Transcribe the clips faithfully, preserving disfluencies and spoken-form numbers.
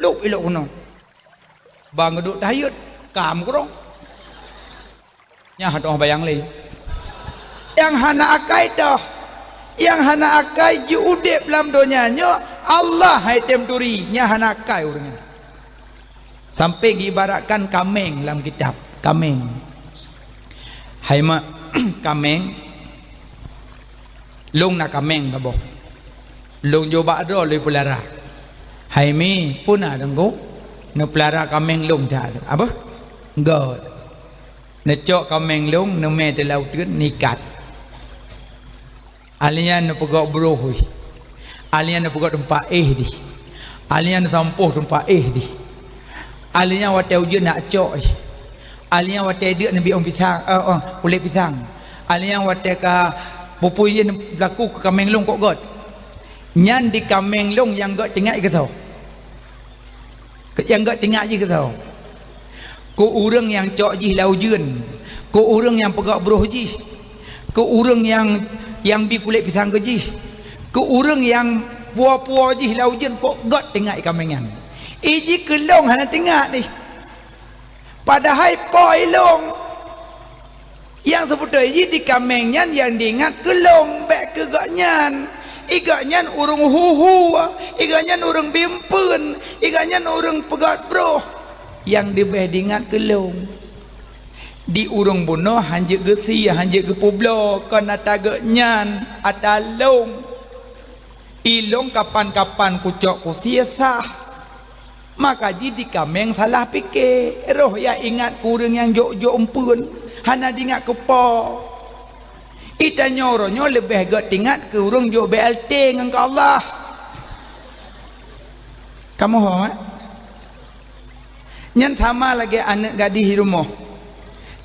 Luk ilok keunoe. Bang geuduek tahayut, kam keudroe. Nyan hana bayang lé. Nyang hana akai toh. Nyang hana akai jiudeb lam donya nyoe, Allah hai tem turi, nyang hana akai ureuëng nyan. Sampai geuibaratkan kaméng lam kitab, kaméng. Hai mak, kaméng. Lôn na kaméng saboh. Lôn jok bak droe lôn peulara. Hai mi, peue na teungku? Neupeulara kaméng lôn that. Apa? Göt. Neucok kaméng lôn, neumè teuh lam uteuen, neuikat. Ahli nyan neupeugöt broh jih. Ahli nyan neupeugöt teumpat éh jih. Ahli nyan neusampôh teumpat éh jih. Ahli nyan watèe ujeuen neujak cok jih. Ahli nyan watèe deuk neubiôh pisang, eh, eh, kulét pisang. Ahli nyan watèe ka peue-peue jih neulaku keu kaméng lôn kok göt. Nyan di kaméng lôn nyang göt teuingat keu soe? Nyang göt teuingat jih keu soe? Keu ureuëng nyang cok jih lam ujeuen, keu ureuëng nyang peugöt broh jih, keu ureuëng nyang, nyang bi kulét pisang keu jih, keu ureuëng nyang puwoe-puwoe jih lam ujeuen, kok göt teuingat kaméng nyan. Iji keu lôn hana teuingat jih. Padahai po ilôn. Nyang seubeutôi jih di kaméng nyan nyang diingat keu lôn, bék keu gobnyan. I gobnyan ureuëng huhu, i gobnyan ureuëng bimpeuen, i gobnyan ureuëng peugöt broh. Nyang leubeh diingat keu lôn. Di ureuëng bunoe hanjeuet geusie, hanjeuet geupeubloe, kon ata gobnyan, ata lôn. Ilôn kapan-kapan kucok kusie sah. Maka jih di kaméng salah pike, roh nyang ingat keu ureuëng nyang jok-jok eumpeuen, hana diingat keu po. Itanyoe uroe nyoe leubeh göt teuingat keu ureuëng jok B L T ngon keu Allah. Kamoe ho mak? Nyan sama lagée aneuëk gadih di rumoh.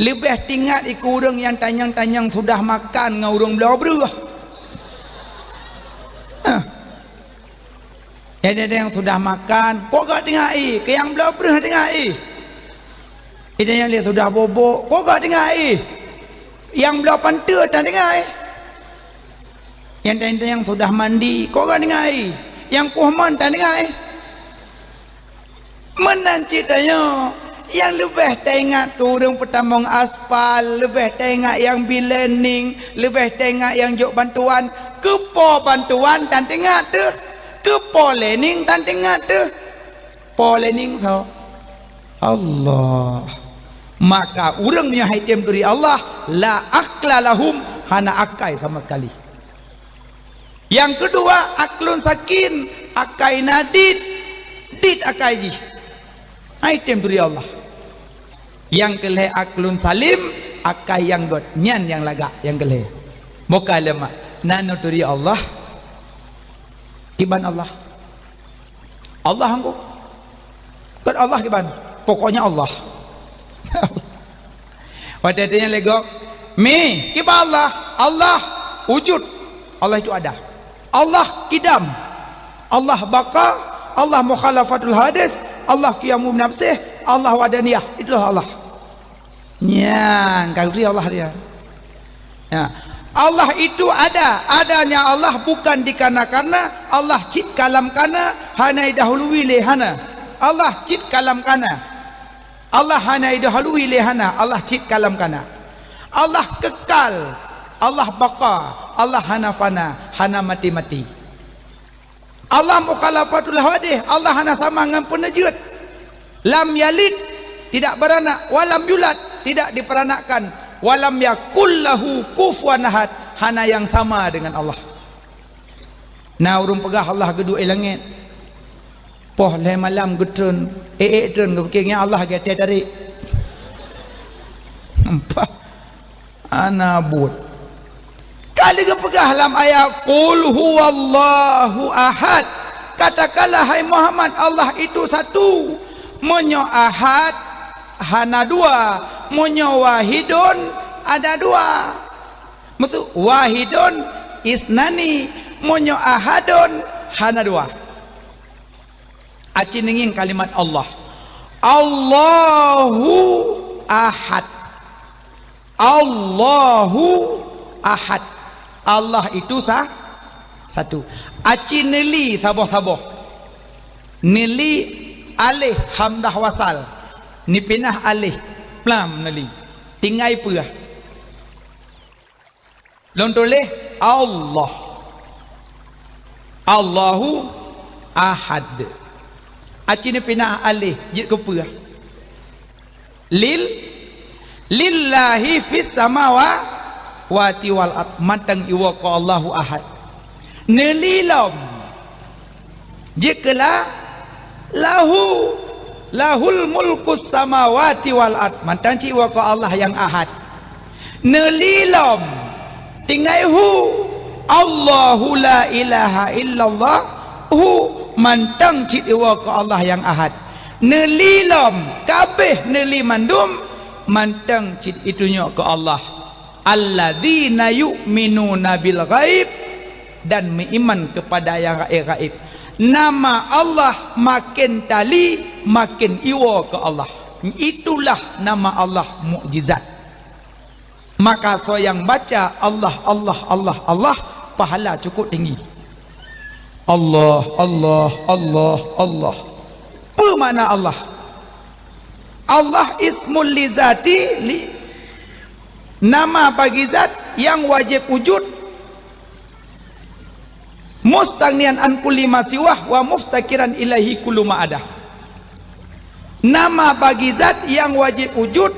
Leubeh teuingat i keu ureuëng nyang tanyong-tanyong sudah makan ngon ureuëng bloe breueh. Hah. Nyang tanyong sudah makan, kok göt teuingat i, keu nyang bloe breueh teuingat i. Nyang tanyong lé sudah bobok, kok göt teuingat i. Nyang bloe panteue tan teuingat i. Nyang tanyong sudah mandi, kok göt teuingat i. Nyang poh mon tan teuingat i. Meunan cit tanyoe, nyang leubeh taingat keu ureuëng peutamong aspal, leubeh taingat nyang bi lining, leubeh taingat nyang jok bantuan. Keu po bantuan tan teuingat teuh, keu po lining tan teuingat teuh. Po lining soe? Allah. Maka ureuëng nyang hai tem turi Allah, la aqla lahum, hana akai sama sekali. Nyang keudua, aqlun sakin, akai na dit, dit akai jih. Hai tem turi Allah. Nyang keulhée aqlun salim, akai nyang göt, nyan nyang lagak nyang keulhée. Boka leumah, na neuturi Allah. Kiban Allah. Allah anggô. Kon Allah kiban. Pokoknya Allah. Watée tanya lé gob, "Mi, kiban Allah?" Allah wujud. Allah itu ada. Allah kidam. Allah baqa. Allah mukhalafatul hadis. Allah qiyamu binafsih. Allah wahdaniyah. Itulah Allah. Nyan, ka geuturi Allah dia. Ya. Allah itu ada. Adanya Allah bukan dikarena-karena. Allah cit ka lam kana, hana idahului lé hana. Allah cit ka lam kana. Allah hana idahului lé hana. Allah cit ka lam kana. Allah kekal. Allah baqa. Allah hana fana, hana mati-mati. Allah mukhalafatul hawadith, Allah hana sama ngon peuneujeuet. Lam yalid, tidak beranak, walam yulad, tidak diperanakkan, walam yakul lahu kufuwan ahad, hana nyang sama dengan Allah. Na ureuëng peugah Allah geuduek i langét, poh lhée malam geutreun, ék-ék treun, geupike nyan Allah geutéh tarék. Nampak? Hana buet. Ka lheueh geupeugah lam ayat, "Qul huwallahu ahad." Katakanlah, hai Muhammad, Allah itu satu. Meunyoe ahad, hana dua. Meunyoe wahidun, ada dua. Maksud, wahidun isnani. Meunyoe ahadun, hana dua. Aci neungieng kalimat Allah. Allahu ahad. Allahu ahad. Allah itu sa-, satu. Aci neuli saboh-saboh. Neuli Alif hamzah wasal, neupinah alif lam neuli. Tinggai peue? Lôn tuléh Allah. Allahu Ahad. Aci neupinah alif jeuet keu peue? Lil, lillahi fis samawati wal ard, mantong iwoe keu Allahu Ahad. Neuli lom. Jeuet keu la, lahu, lahul mulkus samawati wal ard, mantong cit iwoe keu Allah nyang Ahad. Neuli lom. Tinggai hu. Allahu la ilaha illallah. Hu, mantong cit iwoe keu Allah nyang Ahad. Neuli lom, ka abéh neuli mandum, mantong cit itunyok keu Allah. Alladzina yu'minuna bil ghaib, dan meuiman kepada nyang gaéb-gaéb. Nama Allah maken tali, maken iwoe keu Allah. Itulah nama Allah mukjizat. Maka soe nyang baca Allah, Allah, Allah, Allah, pahala cukup tinggi. Allah, Allah, Allah, Allah. Peue makna Allah? Allah ismul li zati, li, nama bagi zat nyang wajéb wujud, mustaghniyan an kulli ma siwah wa muftakiran ilaihi kullu ma adah. Nama bagi zat nyang wajéb wujud,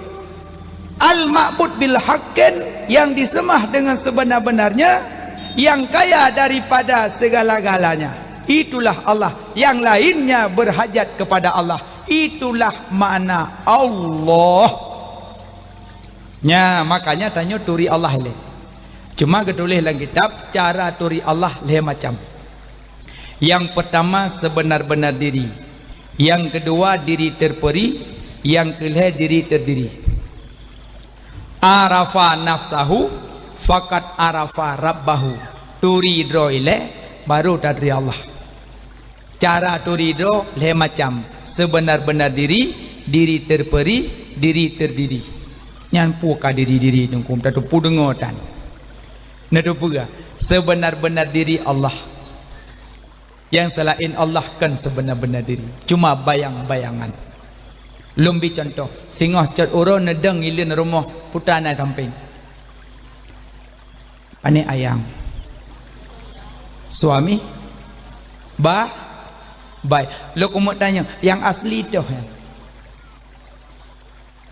al-ma'bud bil haqqin, yang diseumah dengan sebenar-benarnya, yang kaya daripada segala-galanya. Itulah Allah. Yang lainnya berhajat kepada Allah. Itulah makna Allah. Nya, makanya tanyoe turi Allah lé. Cuma geutuléh lam kitab, cara turi Allah lhée macam. Yang pertama, sebenar-benar diri. Yang kedua, diri terperi. Yang kelhée, diri terdiri. Arafa nafsahu, faqad arafa rabbahu. Turi droe ilée, baru taturi Allah. Cara turi droe lhée macam, sebenar-benar diri, diri terperi, diri terdiri. Nyan peue ka diri-diri teungku, tateupeue deungoe tan. Neuteupeue, sebenar-benar diri Allah. Yang selain Allah kan sebenar-benar diri, cuma bayang-bayangan. Lôn bi contoh, singoh cot uroe neudong ileuen rumoh putra na sampéng. Aneuk ayang. Suami. Ba. Bai. Lôn keumeung tanyoe, nyang asli toh nyan.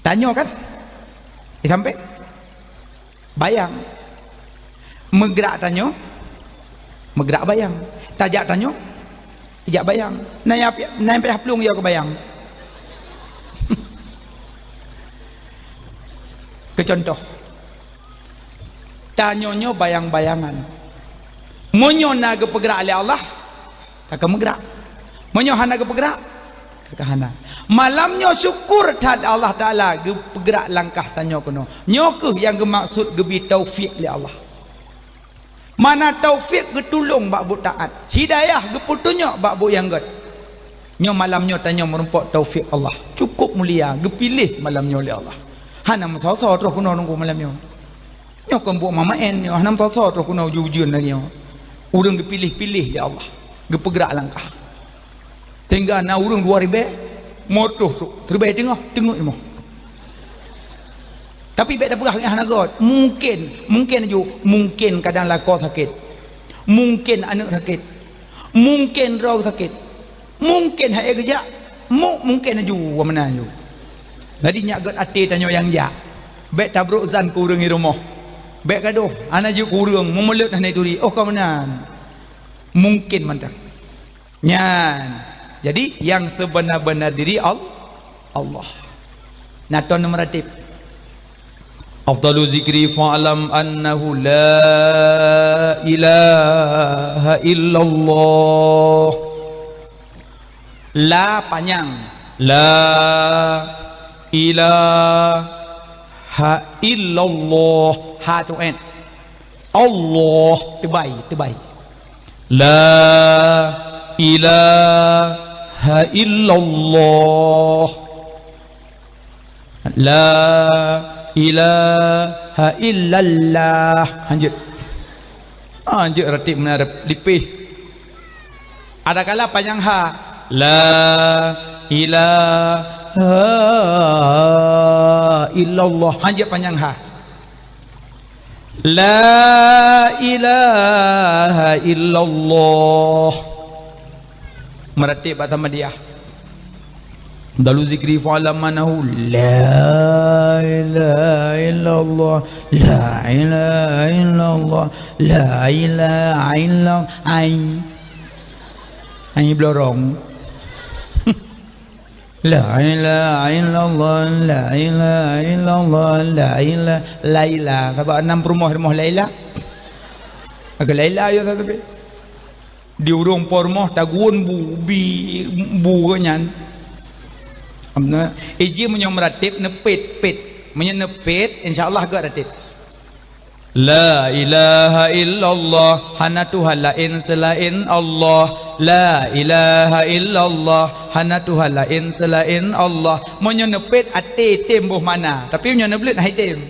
Tanyoe kan? Di sampéng. Bayang. Meugrak tanyoe. Meugrak bayang. Tajak tanyoe. Ijak bayang. Na nyang pi-, na nyang payah plueng yo keu bayang. Keu contoh. Tanyoe nyoe bayang-bayangan. Meunyoe na geupeugrak lé Allah, ka ka meugrak. Meunyoe hana geupeugrak, ka ka hana. Malam nyoe syukur that Allah Taala geupeugrak langkah tanyoe keunoe. Nyoe kheueh nyang geumaksud geubi taufik lé Allah. Mana taufik geutulông bak buet taat, hidayah geupeutunyok bak buet nyang gét. Nyoe malam nyoe tanyoe meurumpok taufik Allah. Cukup mulia, geupiléh malam nyoe lé Allah. Hana meusoe-soe troh keunoe nunggu malam nyoe. Nyoe kon buet mamaén nyoe, hana meusoe-soe troh keunoe ujeuen-ujeuen lagée nyoe. Ureuëng geupiléh-piléh lé Allah, geupeugrak langkah. Sehingga na ureuëng dua ribée, motoh trok, ribée teungoh, teungeut imoh. Tapi bék tapeugah ngon hana göt. Mungken, mungken aju, mungken kadang lakoe sakét. Mungken aneuëk sakét. Mungken droe sakét. Mungken hai geujak, mu-, mungken aju, wa meunan aju. Jadi nyak göt até tanyoe nyang jak. Bék tabrok zan keu ureuëng di rumoh. Bék gadoh, hana jeuet keu ureuëng, meumeuleut hana turi. Oh, ka meunan. Mungken mantong. Nyan. Jadi, yang sebenar-benar diri Al-, Allah. Nah, ton meuratéb. Afdalu zikri fa'lam annahu la ilaha illallah. La panyang. La ilaha illallah. Ha tu en. Allah, teubai, teubai. La ilaha illallah. La ilaha illallah. Hanjeuet. Hanjeuet ratéb meunan lipéh. Adakala panyang ha. La ilaha illallah. Hanjeuet panyang ha. La ilaha illallah. Meuratéb bak Samadiyah. Dalu zikri fa'lam annahu la ilaha illallah, la ilaha illallah, la ilaha illallah. Ai. Ai blorong. La ilaha illallah, la ilaha illallah, la ilaha, Laila. Sabab nam peurumoh, rumoh Laila. Aga Laila ya tapi. Di ureuëng po rumoh tagun bu, bi, bu nyan. Amna, iji meunyoe meuratéb neupet, pet. Meunyoe neupet, insya Allah geuh ratéb. La ilaha illallah, hana Tuhan laén seulaén Allah. La ilaha illallah, hana Tuhan laén seulaén Allah. Meunyoe neupet até tem boh mana, tapi meunyoe neubleuet hai tem.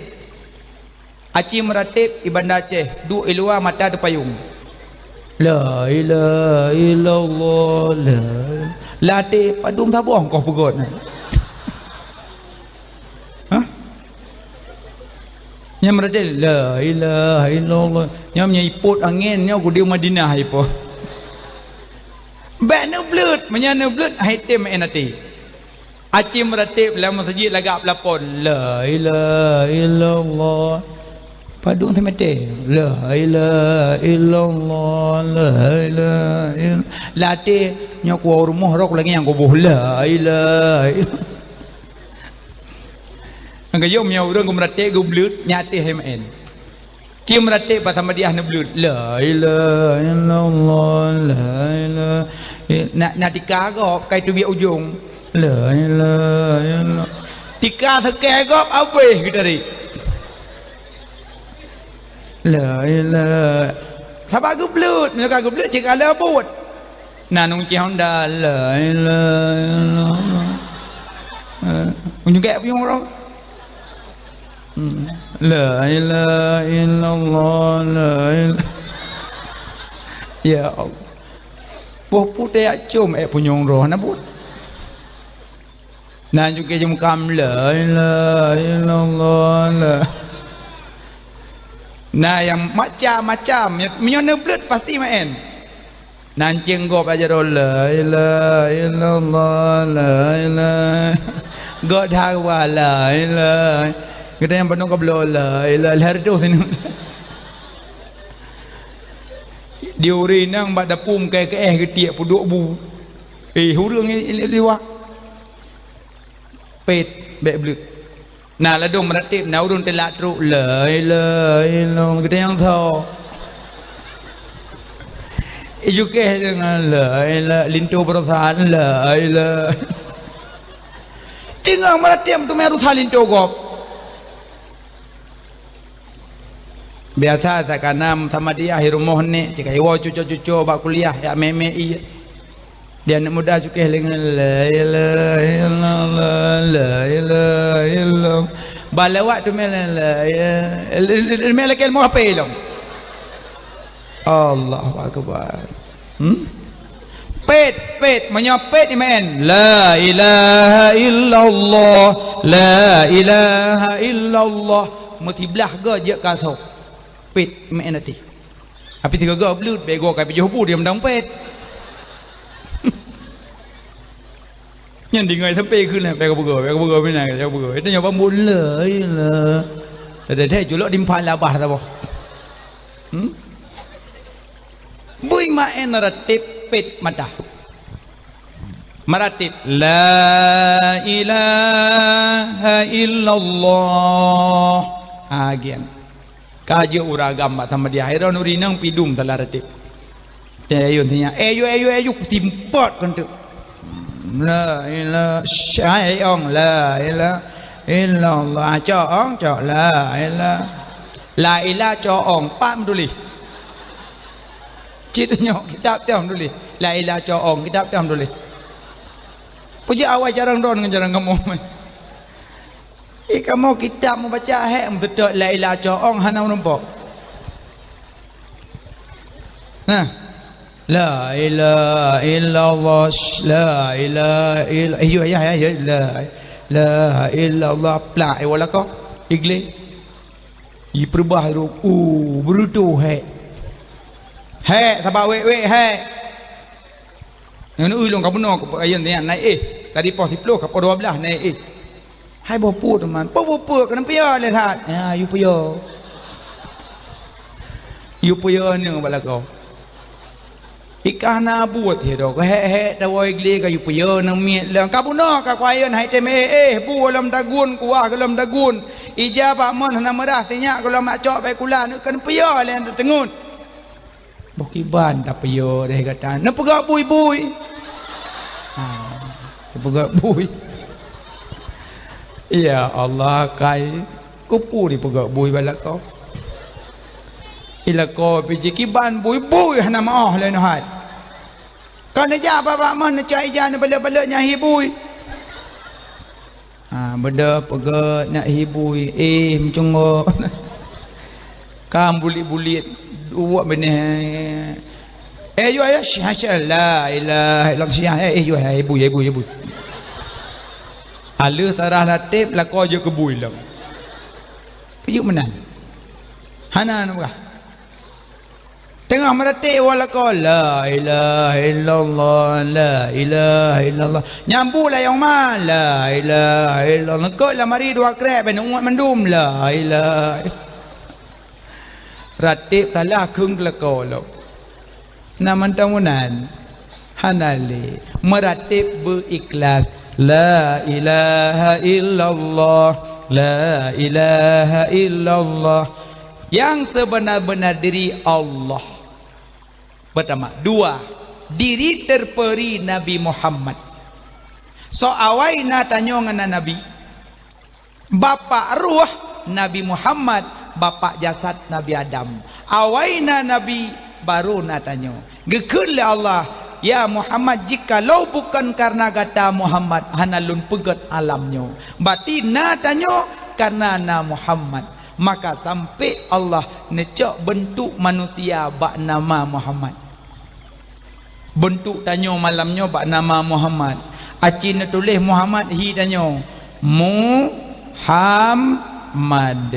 Aci meuratéb i Banda Aceh, duek i luwa mata teupayong. La ilaha illallah, la ilaha. Lam até padum saboh koh peugot nyan. Hah? Nyan meuratéb, la ilaha illallah. Nyan meunyoe ipot angén, nyoe kudéh Madinah ipo. Bék neubleuet, meunyoe neubleuet, hai tem meu'én até. Aci meuratéb lam meuseujid lagak peulapon, la ilaha illallah. Padum seumeté, la ilaha illallah, la ilaha ill-, lam até nyoe kuwoe rumoh rok lagée nyang kuboh, la ilaha ill-, Nyang geuyue meunyoe ureuëng geumeuratéb geubleuet, nyan até hai meu'én. Ci meuratéb bak Samadiyah neubleuet. La ilaha illallah, la ilaha ill-, na, na tika gob, kai teubiet ujong. La ilaha illallah. Tika seukée gob, abéh geutarék. La ilaha. Sabab geubleuet, meunyoe ka geubleuet, cit ka lheueh buet. Na nung cit honda, la ilaha illallah. Eh, meunyoe gét punyueng roh. Hmm. La ilaha illallah, la ilaha. Ya Allah. Boh putéh yak com ék punyueng roh na buet. Na juga jemukam, la ilaha illallah, la. Na nyang macam-macam. Meunyoe neubleuet pasti meu'én. Nan céng gob aja droe, la ilaha illallah, la ilaha. Gob dawa, la ilaha. Geutanyoe bandum ka bloe, la ilaha, lhèe reutôh sineuk. Di ureueng inong bak dapu meukaih-kaih geutiek peuduek bu. Eh, ureueng i-, i-, liwat. Pet, bék bleuet. Na ladôm meuratéb, na ureueng teulak trok, la ilaha illallah, geutanyoe nyang tho. Ijukéh deungon la ilaha, linto baroesa, la ilaha. Teungoh meuratéb teumé rusa linto gob. Biasa takana Samadiyah i rumoh nek, cit ka iwoe cuco-cuco bak kuliah, yak mé-mé ie. Di aneuk muda cukéh lé ngon la ilaha illallah, la ilaha illallah. Bah lewat teumé la, la, la, teumé lakée leumo H P lom. Allahu akbar. Hmm? Pet, pet, meunyoe pet imeu'én, la ilaha illallah, la ilaha illallah. Meusiblah goe jeuet ka asoe. Pet, imeu'én até. Tapi sigoe-goe bleuet, bék goe ka pijoh bu di undang pet. Nyan deungoe sampai kheun, bék ka peugoe, bék ka peugoe, meunan ka peugoe. Itu nyoe bambu le, le. Dada-dada culok di empat labah saboh. Hmm? Bui maén ratib pet mata. Meuratéb, la ilaha illallah. Ha, gian. Ka jeuet ureueng agam bak Samadiyah. Hai droeneuh ureueng inong pidum salah ratéb. Ayun tanya, "Eh, yu, eh, yu, eh, yu, kusimpot kon tu." La ilaha, syai ong, la ilaha illallah. Cok ong, cok, la ilaha. La ilaha cok ong, pat meutuléh. Cit nyoe kitab tam tuléh. La ilaha cok ong, kitab tam tuléh. Peue jeuet awai carông droe ngon carông kamoe. Eh, kamoe kitab meubaca hék meuseutôt la ilaha cok ong hana meurumpok. Nah. La ilaha illallah, la ilaha illa-, eh, yo, ya, ya, ya, la, la illallah, plak, eh, walako, igleh. Ipeurubah rot, uh, beureutoh hék. Hék, sabab wék-wék hék. Ngon ulôn ka bunoe, ka ayeuen nyan naik éh. Tadi poh siploh, ka poh dua blaih naik éh. Hai boh pu teuma, boh pu, keuneuk piôh lé that. Ya, yue piôh. Yue piôh nyoe bak lakoe. Ikah na buet he do, keuhek-hek tawoe igleh ka yue piôh nang miet lom. Ka bunoe ka kuayeuen hai tem éh, éh, bu lom dagun, kuah lom dagun. Ija bak mon hana meurah, sinyak gohlom mak cok bak kula, neuk keuneuk piôh lé teungeut. Boh kiban tapiôh deh gata. Neupeugah bui-bui. Ha, neupeugah bui. Ya Allah, kai. Keupeue dipeugah bui bak lakoe? Ilakoe pih jih kiban bui-bui hana maoh lé neuhat. Kon neujak bak-bak mon neucok ija neubalot-balot nyang hi bui. Ha, beudôh peugét nak hi bui, éh, meucunggok. Ka bulit-bulit, uwak binéh. Eh, yue, eh, syah, syah, la ilaha illallah, syah, eh, eh, yue, eh, bui, eh, bui, eh, bui. Aleuh sarah latép, lakoe jeuet keu bui lom. Peujeuet meunan. Hana neupeugah. Teungoh meuratéb woe lakoe, la ilaha illallah, la ilaha illallah. Nyang bu layong ma, la ilaha illallah. Neukot lamari dua krek, bèk neuuet mandum, la ilaha. Ratéb salah kheun keu lakoe lom. Na mantong meunan. Hana lé. Meuratéb beu-ikhlas. La ilaha illallah. La ilaha illallah. Nyang seubeuna-beuna diri Allah. Pertama, dua, diri terperi Nabi Muhammad. Soe awai na tanyoe ngon na Nabi? Bapak ruh Nabi Muhammad, bapak jasad Nabi Adam. Awai na Nabi, baru na tanyoe. Geukheun lé Allah, "Ya Muhammad, jikalau bukan karena gata Muhammad, hana lôn peugét alam nyoe." Berarti na tanyoe karena na Muhammad. Maka sampai Allah neucok beuntuk manusia bak nama Muhammad. Beuntuk tanyoe malam nyoe bak nama Muhammad. Aci neutuléh Muhammad hi tanyoe. Muhammad.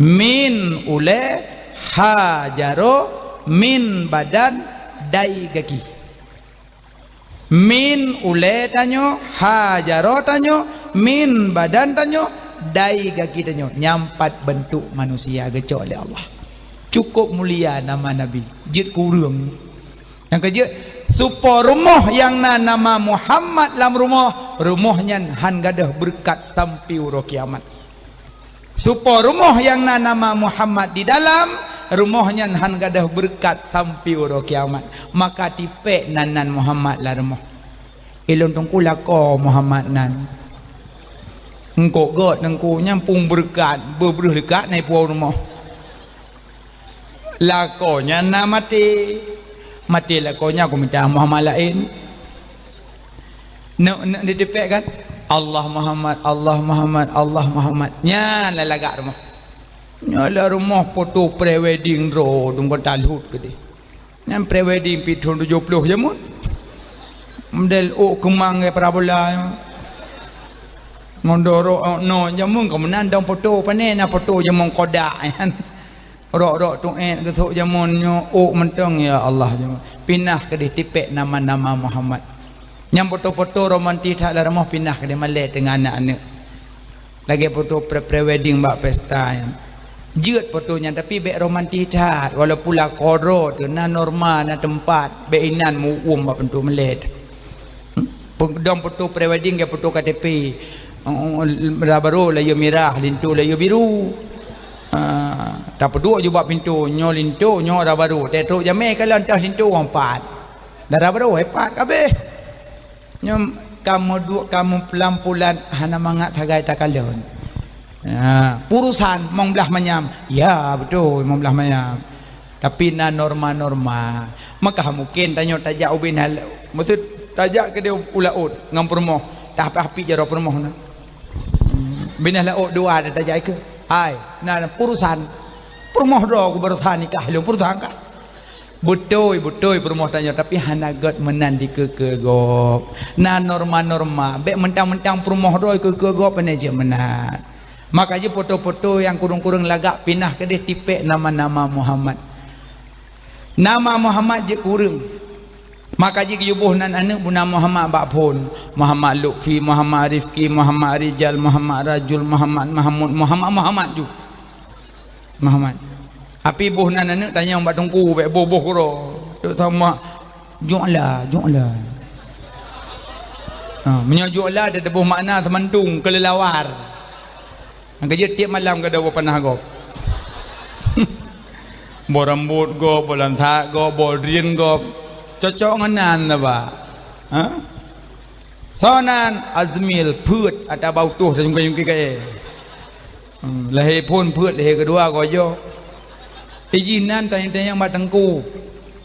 Min ulée, ha jaroe, min badan, dai gaki. Min ulée tanyoe, ha jaroe tanyoe, min badan tanyoe, dai gaki tanyoe. Nyan pat beuntuk manusia geucok lé Allah. Cukup mulia nama Nabi. Jeuet keu ureuëng. Nyang keujeuet, supo rumoh nyang na nama Muhammad lam rumoh, rumoh nyan han gadôh beureukat sampoe uroe kiamat. Supo rumoh nyang na nama Muhammad di dalam, rumoh nyan han gadôh beureukat sampoe uroe kiamat. Maka tipék nan-nan Muhammad lam rumoh. Ilôn teungku lakoe Muhammad nan. Eungkôt gét teungku nyang phôn beureukat, beubreuh leukat na ipuwoe rumoh. Lakoe nyan na maté. Maté lakoe nyan kumita Muhammad laén. Neuk, neuk ditipék kan? Allah Muhammad, Allah Muhammad, Allah Muhammad. Nyan lalagak rumoh. Nyoe lam rumoh foto pre-wedding droe dum kon talhut keudeh. Nyan pre-wedding pih thôn tujoh ploh jameun. Model ôk keumang ngon parabola. Ngon dorok, oh, no jameun ka meunan dong foto, pane na foto jameun kodak nyan. Rok-rok tuét geusok jameun nyoe ôk mantong, ya Allah, jameun. Pinah keudeh tipék nama-nama Muhammad. Nyang foto-foto romantis that lam rumoh pinah keudeh malée teungoh aneuk-aneuk. Lagée foto pre-, pre-wedding bak pesta nyan. Jeuet foto nyan, tapi bék romantis that, walaupun lakoe droe teuh na norma, na teumpat, bék inan meu-uem bak pintoe malée. Hmm? Pe-, dong foto pre-wedding ngon foto K T P. Oh, oh, dara barô layue mirah, linto layue biru. Ah, tapeuduek ju bak pintoe, nyoe linto, nyoe dara barô. Teutrok jamé kalon teuh linto empat. Dara barô empat kabeh. Nyoe kamoe duek, kamoe pulan-pulan hana mangat sagai takalon. Ya, purusan mong blaih manyam. Ya, beutôi, mong blaih manyam. Tapi na norma-norma. Maka mungken tanyoe tajak ubé na, maksud tajak keudeh u laôt ngon peurumoh. Tah api jaroe peurumoh na. Hmm, binah laôt dua ada tajak ikeu. Hai, na purusan. Peurumoh droe ku baroesa nikah lôn purusan kah? Beutôi, beutôi peurumoh tanyoe, tapi hana gét meunan dikeue-keue gob. Na norma-norma, bék mentang-mentang peurumoh droe keue-keue gob, pane jeuet meunan. Maka jih foto-foto nyang kureueng-kureueng lagak pinah keudeh tipék nama-nama Muhammad. Nama Muhammad jeuet keu ureueng. Maka jih geuyue boh nan aneuk beuna Muhammad bak phon. Muhammad Lutfi, Muhammad Rifki, Muhammad Rijal, Muhammad Rajul, Muhammad Mahmud, Muhammad, Muhammad ju. Muhammad. Api boh nan aneuk tanyong bak teungku, bék boh-boh keudroe. Tok sama, "Jok la, jok la." Ha, meunyoe jok la, teuboh makna seumantong, keulelawar. Nyang keujeuet tiep malam geudoe boh panah gob. Boh rambot gob, boh lansak gob, boh drien gob. Cocok ngon nan na ba. Ha? Soe nan? Azmil, peuet, ata bau toh, tajungkai-jungkai kayèe. Hmm, lahé phon peuet, lahé keudua gojoh. Ijih nan tanyong-tanyong bak teungku.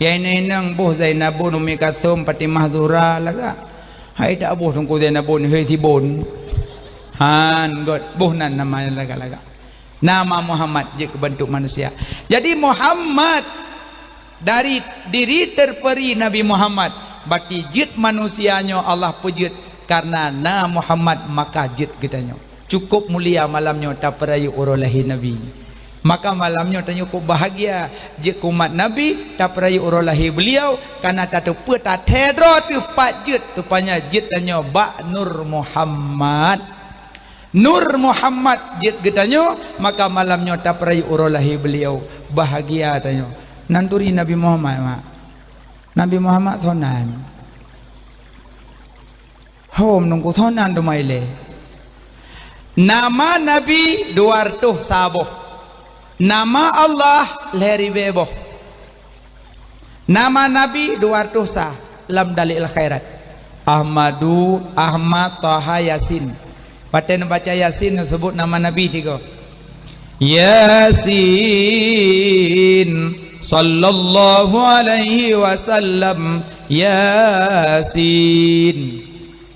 Nyang inong-inong boh Zainabun, Ummi Kalsum, Fatimah Zuhra lagak. Hai dak boh teungku Zainabun, hei sibon. Han, gét boh nan nama nyang lagak-lagak. Nama Muhammad jeuet keu beuntuk manusia. Jadi Muhammad dari diri terperi Nabi Muhammad, berarti jeuet manusia nyoe Allah peujeuet karena na Muhammad maka jeuet geutanyoe. Cukup mulia malam nyoe tapeurayeuk uroe lahé Nabi. Maka malam nyoe tanyoe cukup bahagia jeuet keu umat Nabi, tapeurayeuk uroe lahé beliau, karena tateupeue tathèe droe teuh pat jeuet, rupanya jeuet tanyoe bak Nur Muhammad. Nur Muhammad jeuet geutanyoe, maka malam nyoe tapeurayeuk uroe lahé beliau. Bahagia tanyoe. Nan turi Nabi Muhammad, mak. Nabi Muhammad soe nan? Hom nungku soe nan teuma ilèe. Nama Nabi dua reutôh sa boh. Nama Allah lhèe ribèe boh. Nama Nabi dua reutôh sa lam Dalail Khairat. Ahmadu, Ahmad, Taha, Yasin. Watèe neubaca Yasin neuseubut nama Nabi tiga. Yasin, sallallahu alaihi wasallam, Yasin.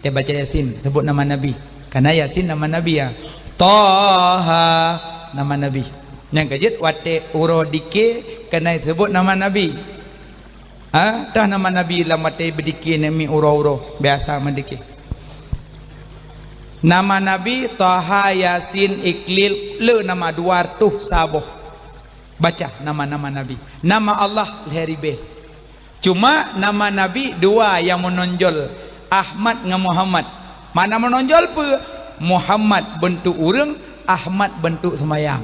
Watèe baca Yasin, seubut nama Nabi. Karena Yasin nama Nabi, ya. Taha, nama Nabi. Nyang keujeuet watèe uroe dike keuneuk seubut nama Nabi. Ha? Tah nama Nabi lam watèe beudike neumi uroe-uroe, biasa meudike. Nama Nabi Taha, Yasin, Iklil, le nama dua reutôh sa boh. Baca nama-nama Nabi. Nama Allah lhèe ribèe. Cuma nama Nabi dua nyang meunonjol, Ahmad ngon Muhammad. Makna meunonjol peue? Muhammad beuntuk ureueng, Ahmad beuntuk seumayang.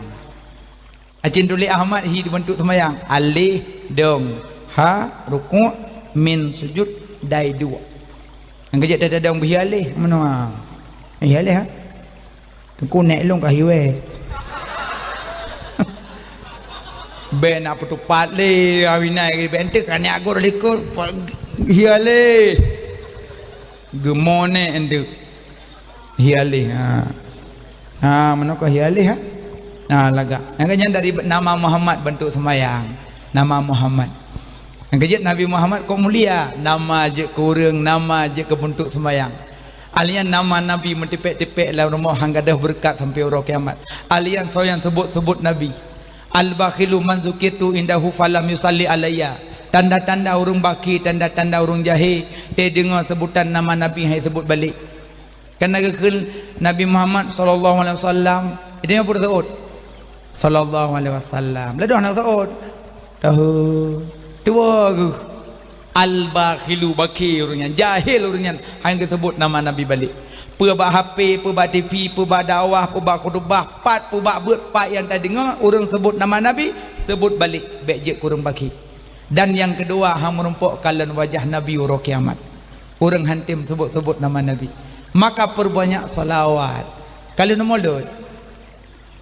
Acin tuléh Ahmad hi beuntuk seumayang. Aleh, dong, ha, rukuk, mim, sujud, dai duek. Nyang keujeuet tadong beuhi aleh, meunoe. Hi aleh, ha? Teungku nèk lôn ka hiwèe. Bèk na peutupat lé, awinai bèk enteuk ka nèk agor likot, hi aleh. Geumo nèk enteuk. Hi aleh, ha. Ha, meunoe ka hi aleh, ha. Ha, lagak. Nyang keunyan dari nama Muhammad beuntuk seumayang. Nama Muhammad. Nyang keujeuet Nabi Muhammad kok mulia, nama jeuet keu ureueng, nama jeuet keu beuntuk seumayang. Alian nama Nabi meutipék-tipék lam rumoh han gadôh beureukat sampoe uroe kiamat. Alian soe nyang seubut-seubut Nabi. Al-bakhilu man zukirtu indahu falam yusalli alayya. Tanda-tanda ureueng bakhil, tanda-tanda ureueng jahé, teudeungoe seubutan nama Nabi han jiseubut balek. Kana geukheun Nabi Muhammad sallallahu alaihi wasallam, itu nyang peureuseuôt. Sallallahu alaihi wasallam. Ladôh na seuôt. Tahu. Tuwo geuh. Al-bakhilu, bakhil ureueng nyan, jahil ureueng nyan, han geuseubut nama Nabi balek. Peue bak H P, peue bak T V, peue bak dakwah, peue bak khutubah, pat peue bak beuet, pat nyang tadeungoe ureueng seubut nama Nabi, seubut balek, bèk jeuet keu ureueng bakhil. Dan nyang keudua, han meurumpok kalon wajah Nabi uroe kiamat. Ureueng han tem seubut-seubut nama Nabi. Maka peurbanyak shalawat. Kalon mulod.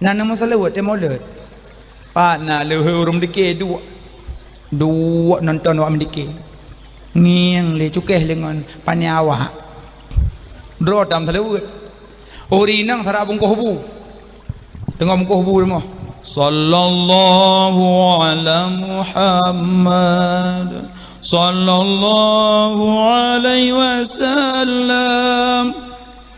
Na, na meuseulaweuet teuh mulod. Pat na lheueh ureueng dike duek. Duek nonton awak meudike. Ngieng lé cukéh lé ngon paniaya awak. Droe tam seulaweuet. Ureueng inong sara bungkôh bu. Teungoh bungkôh bu rumoh. Sallallahu ala Muhammad. Sallallahu alaihi wasallam.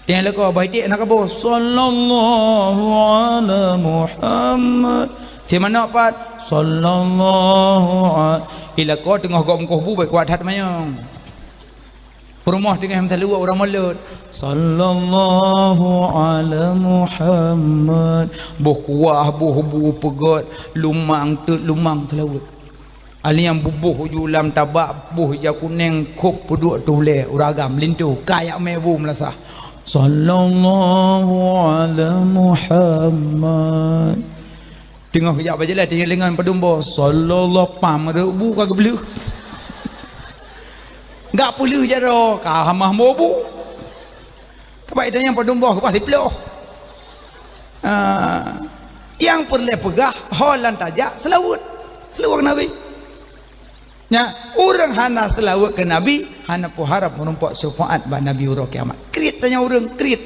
Teuh leuko bah iték na kaboh, "Sallallahu ala Muhammad." Simanok pat, "Sallallahu a-," Ilako teungoh gob meukoh bu, bèk kuat that manyong. Peurumoh teungoh meusalaweuet ureueng mulod. Sallallahu ala Muhammad. Boh kuah, boh bu peugöt, lumang teut, lumang salaweuet. Alèh nyan buboh uju lam tabak, boh ija kunèng, khôb peuduek tulèe, ureueng agam linto, kayak mè bu meulasah. Sallallahu ala Muhammad. Teungoh geujak bak jalan, teungoh deungon padum boh, sallallahu pam, reubu ka geubleuh. Gak peuleuh jaroe, ka hamah mobu. Teuma itu nyang padum boh, bah siploh. Ah, nyang peureulèe peugah, ho lam tajak, seulaweuet. Seulaweuet keu Nabi. Nya, ureueng hana seulaweuet keu Nabi, hana peuharap meurumpok syeufaat bak Nabi uroe kiamat. Kriet tanyoe ureueng, kriet.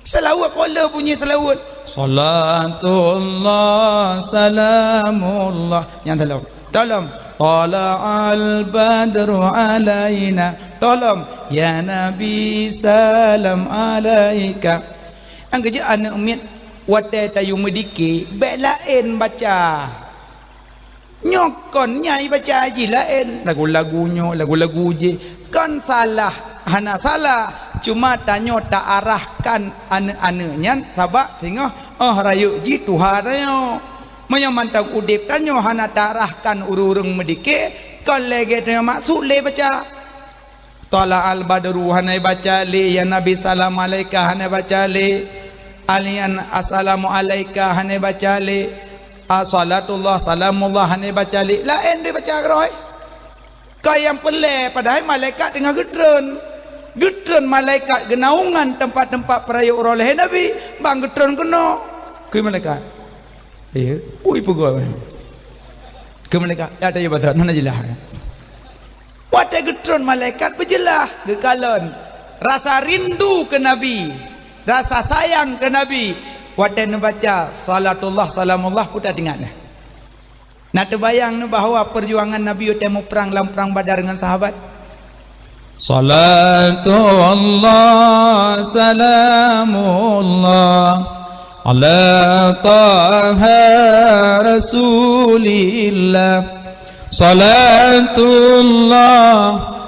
Seulaweuet, ko le bunyi seulaweuet. Salatullah, salamullah. Nyang tolom. Tolom. Tala'al badru alaina. Tolom. Ya Nabi, salam alaika. Nyang keujeuet aneuk miet, watèe tayue meudike, bèk laén baca. Nyoe kon nyang ibaca jih laén, lagu-lagu nyoe, lagu-lagu jih. Kon salah, hana salah. Cuma tanyoe taarahkan aneuk-aneuk nyan sabab singoh 'oh rayeuk jih tuha tanyoe. Meunyoe mantong udép tanyoe hana taarahkan ureueng-ureueng meudike, kon lagèe tanyoe maksud lé baca. Tala'al badru hana ibaca lé, ya Nabi salam alaika hana ibaca lé, alaihi assalamu alaika hana ibaca lé, assalatullah salamullah hana ibaca lé, laén deh baca keudroe. Ka nyang peureulèe, padahai malaikat teungoh geutreun. Geutreun malaikat geunaungan teumpat-teumpat peurayeuk uroe lahé Nabi, ban geutreun keunoe. Keu malaikat. Iya, ui peugah. Keu malaikat, ya tayue basa, hana jeulaih. Watèe geutreun malaikat beujeulaih, geukalon. Rasa rindu keu Nabi, rasa sayang keu Nabi. Watèe neubaca salatullah salamullah, peue taingat nyan. Na teubayang neu bahwa peujuangan Nabi watèe muprang lam prang Badar ngon sahabat? Salatullah salamullah ala Taha Rasulillah. Salatullah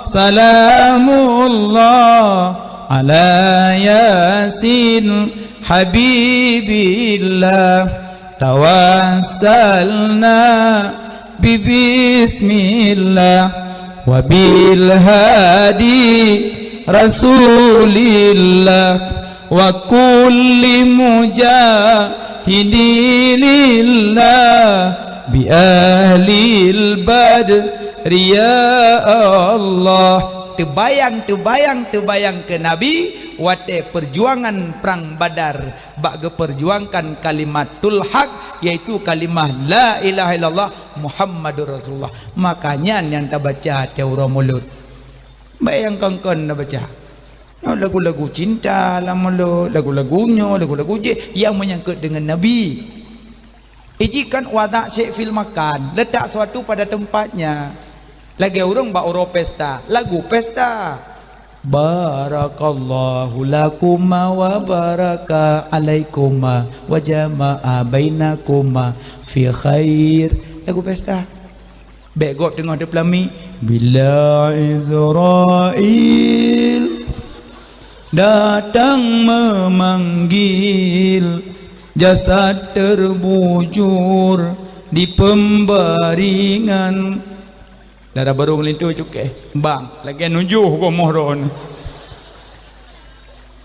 salamullah ala Yasin Habibillah. Tawassalna bi bismillah wa bil hadi Rasulillah wa kulli mujahidi lillah bi ahlil badri ya Allah. Teubayang, teubayang, teubayang keu Nabi watèe peujuangan prang Badar. Bak geupeurjuangkan kalimatul haq, yaitu kalimah la ilaha illallah Muhammadur Rasulullah. Maka nyan nyang tabaca tiep uroe mulod. Bèk nyang kon-kon tabaca. Nyoe lagu-lagu cinta lam mulod, lagu-lagu nyoe, lagu-lagu jih nyang meunyangkot deungon Nabi. Iji kan wada' syai' fil makan, letak sesuatu pada tempatnya. Lagèe ureueng bak uroe pesta, lagu pesta. Barakallahu lakuma wa baraka alaikuma wa jama'a bainakuma fi khair. Lagu pesta. Bèk gob teungoh teupeulami, bila Israel datang memanggil, jasad terbujur di pembaringan. Dara barô linto cukéh, bang, lagèe nujoh gomoh droeneuh.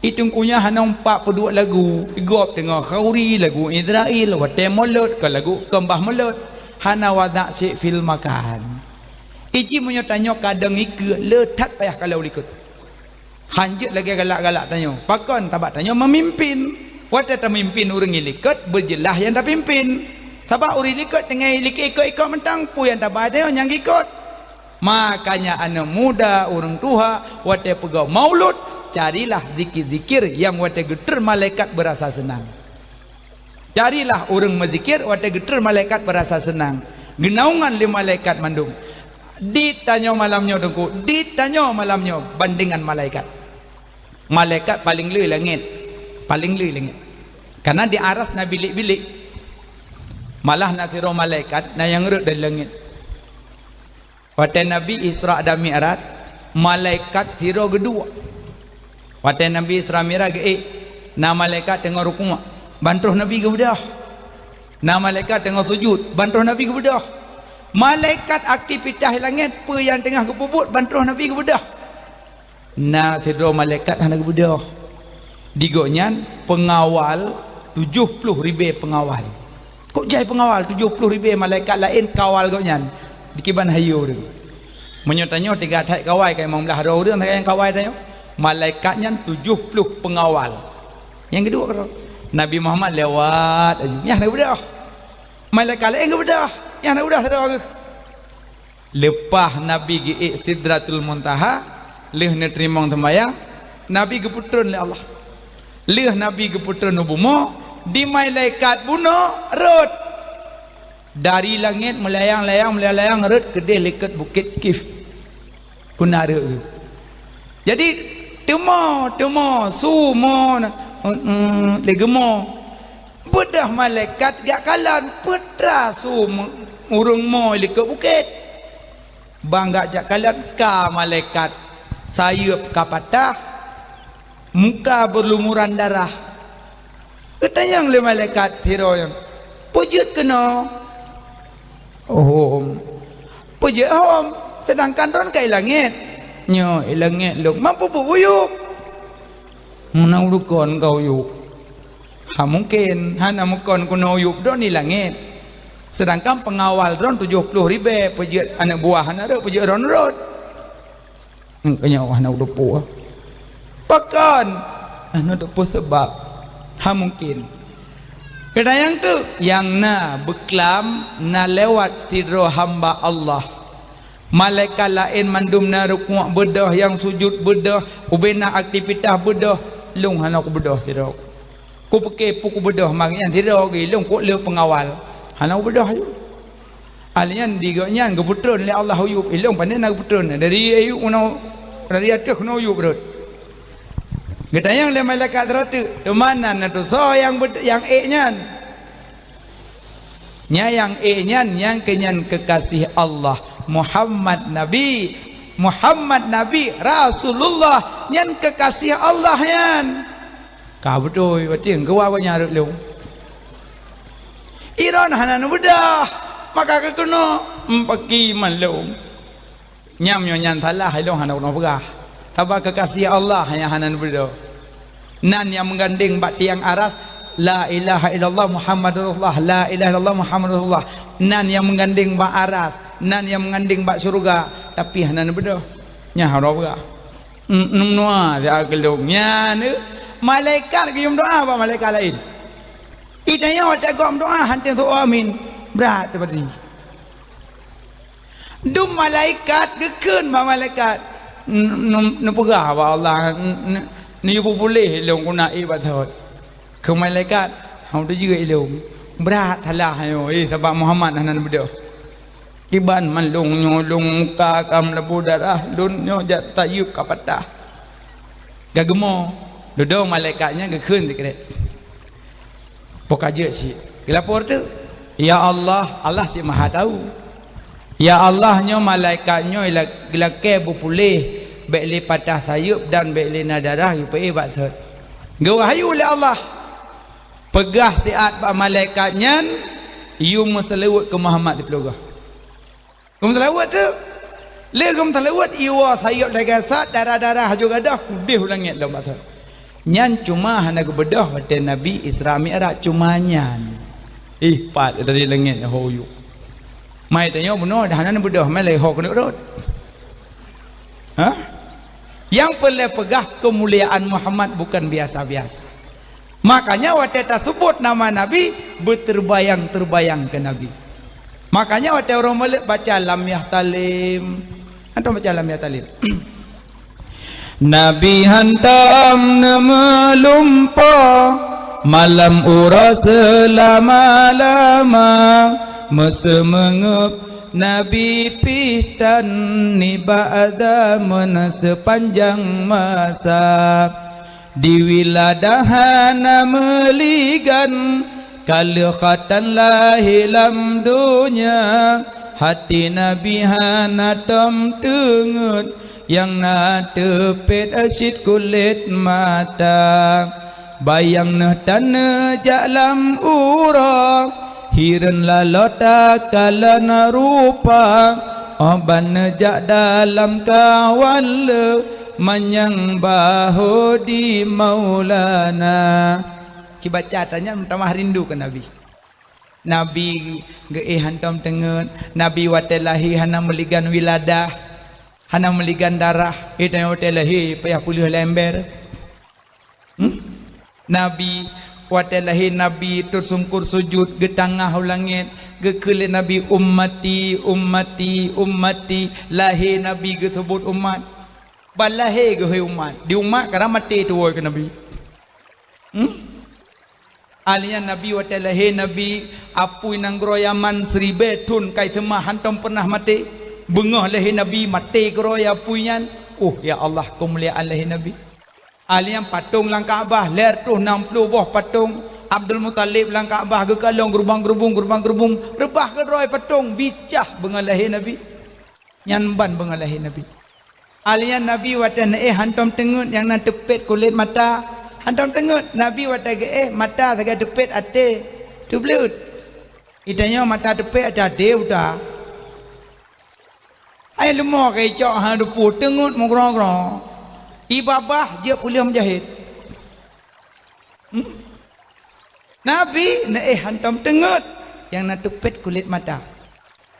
Itu kunyah hana umpat peuduek lagu, igob teungoh khauri, lagu Israel, watèe mulod, ka lagu keumbah mulod. Hana wada' syai' fil makan. Iji meunyoe tanyoe kadang ikeu, le that payah kalau likot. Hanjeuet lagèe galak-galak tanyoe. Pakon? Sabab tanyoe meumimpin. Watèe tamimpin ureueng likot, beujeulaih nyang tapimpin. Sabab ureueng likot teungoh likot ikot-ikot mantong, peue nyang tabai tanyoe nyang ikot. Makanya aneuk muda, ureueng tuha, watèe peugah maulud, carilah zikir-zikir nyang watèe geutreun malaikat beurasa seunang. Carilah ureueng meuzikir watèe geutreun malaikat beurasa seunang. Geunaungan lé malaikat mandum. Di tanyoe malam nyoe Teungku, di tanyoe malam nyoe bandingan malaikat. Malaikat paleng le langèt. Paleng le langèt. Karena di aras na bilék-bilék. Malah na sidroe malaikat na nyang rhot dari langèt. Watée Nabi Isra dan Mi'raj, malaikat sidroe geuduek. Watée Nabi Isra Mi'raj geuék, na malaikat teungoh rukuk, ban troh Nabi geubeudôh. Na malaikat teungoh sujut, ban troh Nabi geubeudôh. Malaikat aktivitas langét, peue nyang teungoh geupeubuet, ban troh Nabi geubeudôh. Na sidroe malaikat hana geubeudôh. Di gobnyan peungawal tujoh ploh ribée peungawal. Kok jai peungawal tujoh ploh ribée malaikat laén kawal gobnyan? Dikiban hayeu ureuëng. Meunyoe tanyoe tiga that kawai, ka limong blaih droe ureuëng sagai nyang kawai tanyoe. Malaikat nyan tujoh ploh peungawal. Nyang keudua keudroe, Nabi Muhammad lewat laju. Nyang hana geubeudôh. Malaikat laén geubeudôh. Nyang hana geubeudôh sidroe geuh. Leupah Nabi geuék Sidratul Muntaha, lheueh neuteurimong seumayang, Nabi geupeutreun lé Allah. Lheueh Nabi geupeutreun u bumoe, di malaikat bunoe rhot. Dari langét meulayang-layang, meulayang-layang rhot keudeh likot Bukét Kif. Keunan rhot. Jadi, teumo, teumo, su mo, na, eh, eh, lé geumo. Beudôh malaikat jak kalon, peue teuma su me-, ureuëng mo likot bukét. Ban gak jak kalon ka malaikat, sayeuep ka patah, muka beulumuran darah. Geutanyong lé malaikat sidroe nyan, "Peue jeuet keunoe?" "Hom." "Peue jeuet hom? Seudangkan droen ka i langét." "Nyoe i langét lôn." "Man peue buyueb?" "Meunan ulukon ka uyueb." "Ha mungken, hana mukon keunoe uyueb droen i langét. Seudangkan peungawal droen tujoh ploh ribée, peue jeuet aneuëk buah hana rhot, peue jeuet droen rhot." "Nyoe hana kuteupeu." "Pakon?" "Hana teupeu sabab." "Ha mungken." Keudayang tu nyang na beuklam na lewat sidroe hamba Allah. Malaikat laén mandum na rukuk beudôh, nyang sujut beudôh, ubena aktivitas beudôh, lôn hana kubeudôh sidroe. Kupiké peue kubeudôh, mangat nyan sidroe geuh lôn kok lheueh peungawal. Hana kubeudôh aju. Alnyan di gobnyan geupeutreun lé Allah uyueb, ilong pandai na geupeutreun dari uyueb keunoe, dari ateueh keunoe uyueb rhot. Geutanyong lé malaikat rateuk, "Teuma nan na tusoe nyang beut-, nyang ék nyan?" "Nyan nyang ék nyan, nyang keu nyan keukaséh Allah, Muhammad Nabi, Muhammad Nabi Rasulullah, nyan keukaséh Allah nyan." Ka beutôi, watée geuwa gobnyan rhot lôn. Iron hana neubeudôh, maka keu keunoe, "Em, paki man lôn." Nyam nyoe nyan salah, ilong hana keunoe peugah. Sabab keukaséh Allah nyang hana neubeudôh. Nan nyang meugandeng bak tiang aras, "La ilaha illallah Muhammadur Rasulullah, la ilaha illallah Muhammadur Rasulullah." Nan nyang meugandeng bak aras, nan nyang meugandeng bak syeuruga, tapi hana neubeudôh. Nyan hana peugah. Em, em, nua, ya, geulong. Nyan, eh, malaikat geuyue meudoa bak malaikat laén. Ih, tanyoe watée gob meudoa, hana teupeue amin. Brat teubati. Dum malaikat geukheun bak malaikat. N-, n-, neupeugah bak Allah, n-, n-, neuyue puléh lôn keunan ék bak thot. Keu malaikat, "Hana teujeuet ilong. Brat salah nyoe, eh, sabab Muhammad hana neubeudôh. Kiban man lôn nyoe, lôn muka ka meulabô darah, lôn nyoe jak sayeuep ka patah." Ka geumo, dudoe malaikat nyan geukheun sikrek. Poh ka jeuet cit. Geulapor teuk, "Ya Allah," Allah cit maha tahu. "Ya Allah, nyoe malaikat nyoe ila-, geulakée beupuléh, bék lé patah sayeuep dan bék lé na darah geupeuéh bak thot." Geuwahyu lé Allah, "Peugah siat bak malaikat nyan, yue meuseulaweuet keu Muhammad siplôh goe." Geumeuseulaweuet teuk. Lé geumeuseulaweuet, iwoe sayeuep lagée sat, darah-darah haju gadôh, udeh u langét lom bak thot. Nyan cuma hana geubeudôh watée Nabi Isra Mi'raj, cuma nyan. Ih, pat dari langét ho yuk. Mai tanyoe bunoe dah hana neubeudôh, mai lé ho keuneuk rhot. Hah? Nyang peureulée peugah keumuliaan Muhammad bukan biasa-biasa. Makanya watée tasebut nama Nabi, beuteurbayang-teurbayang keu Nabi. Makanya watée uroe Maulid baca lam yahtalim. Antom baca lam yahtalim. Nabi hantom neumeulumpoe malam uroe seulama-lama, meuseumeungeup Nabi pih tan nibak zaman seupanjang masa. Di wiladah hana meuligan, ka lheueh khatan lahé lam donya, Hati Nabi hana tom teungeut, nyang na teupet cit kulét mata. Bayang neuh taneujak lam uroe, hireuen laloe takalon rupa. Óh ban neujak dalam kawan le, manyang bahô di Maulana. Ci baca tanyan meutamah rindu keu Nabi. Nabi geuéh hantom teungeut, Nabi watée lahé hana meuligan wiladah, hana meuligan darah, eh, tanyoe watée lahé payah peuleueh lé ember. Hmm? Nabi watée lahé Nabi teusungkur sujut geutangah u langét, geukheun lé Nabi, "Ummati, ummati, ummati." Lahé Nabi geuseubut umat. Ban lahé geuhôi umat. Di umat karab maté tuwoe keu Nabi. Hmm? Alheuh nyan Nabi watée lahé Nabi, apui nanggroe Yaman siribée thon kai seumah hantom peunah maté. Beungoh lahé Nabi maté keudroe apui nyan. Oh, ya Allah, keumuliaan lahé Nabi. Alheuh nyan patong lam Ka'bah, lhée reutôh nam ploh boh patong Abdul Muthalib lam Ka'bah geukalon geurubang-geurubung, geurubang-geurubung, reubah keudroe patong, bicah beungoh lahé Nabi. Nyan ban beungoh lahé Nabi. Alheuh nyan Nabi watée neuéh hantom teungeut nyang na teupet kulét mata. Hantom teungeut, Nabi watée geuéh mata sagai teupet até teubleuet. Geutanyoe mata teupet até, até buta. Ai leumo ka icok hana teupeu teungeut meugroe-groe. Ibabah jeuet puléh meujahét. Hmm? Nabi neuéh hantom teungeut nyang na teupet kulét mata.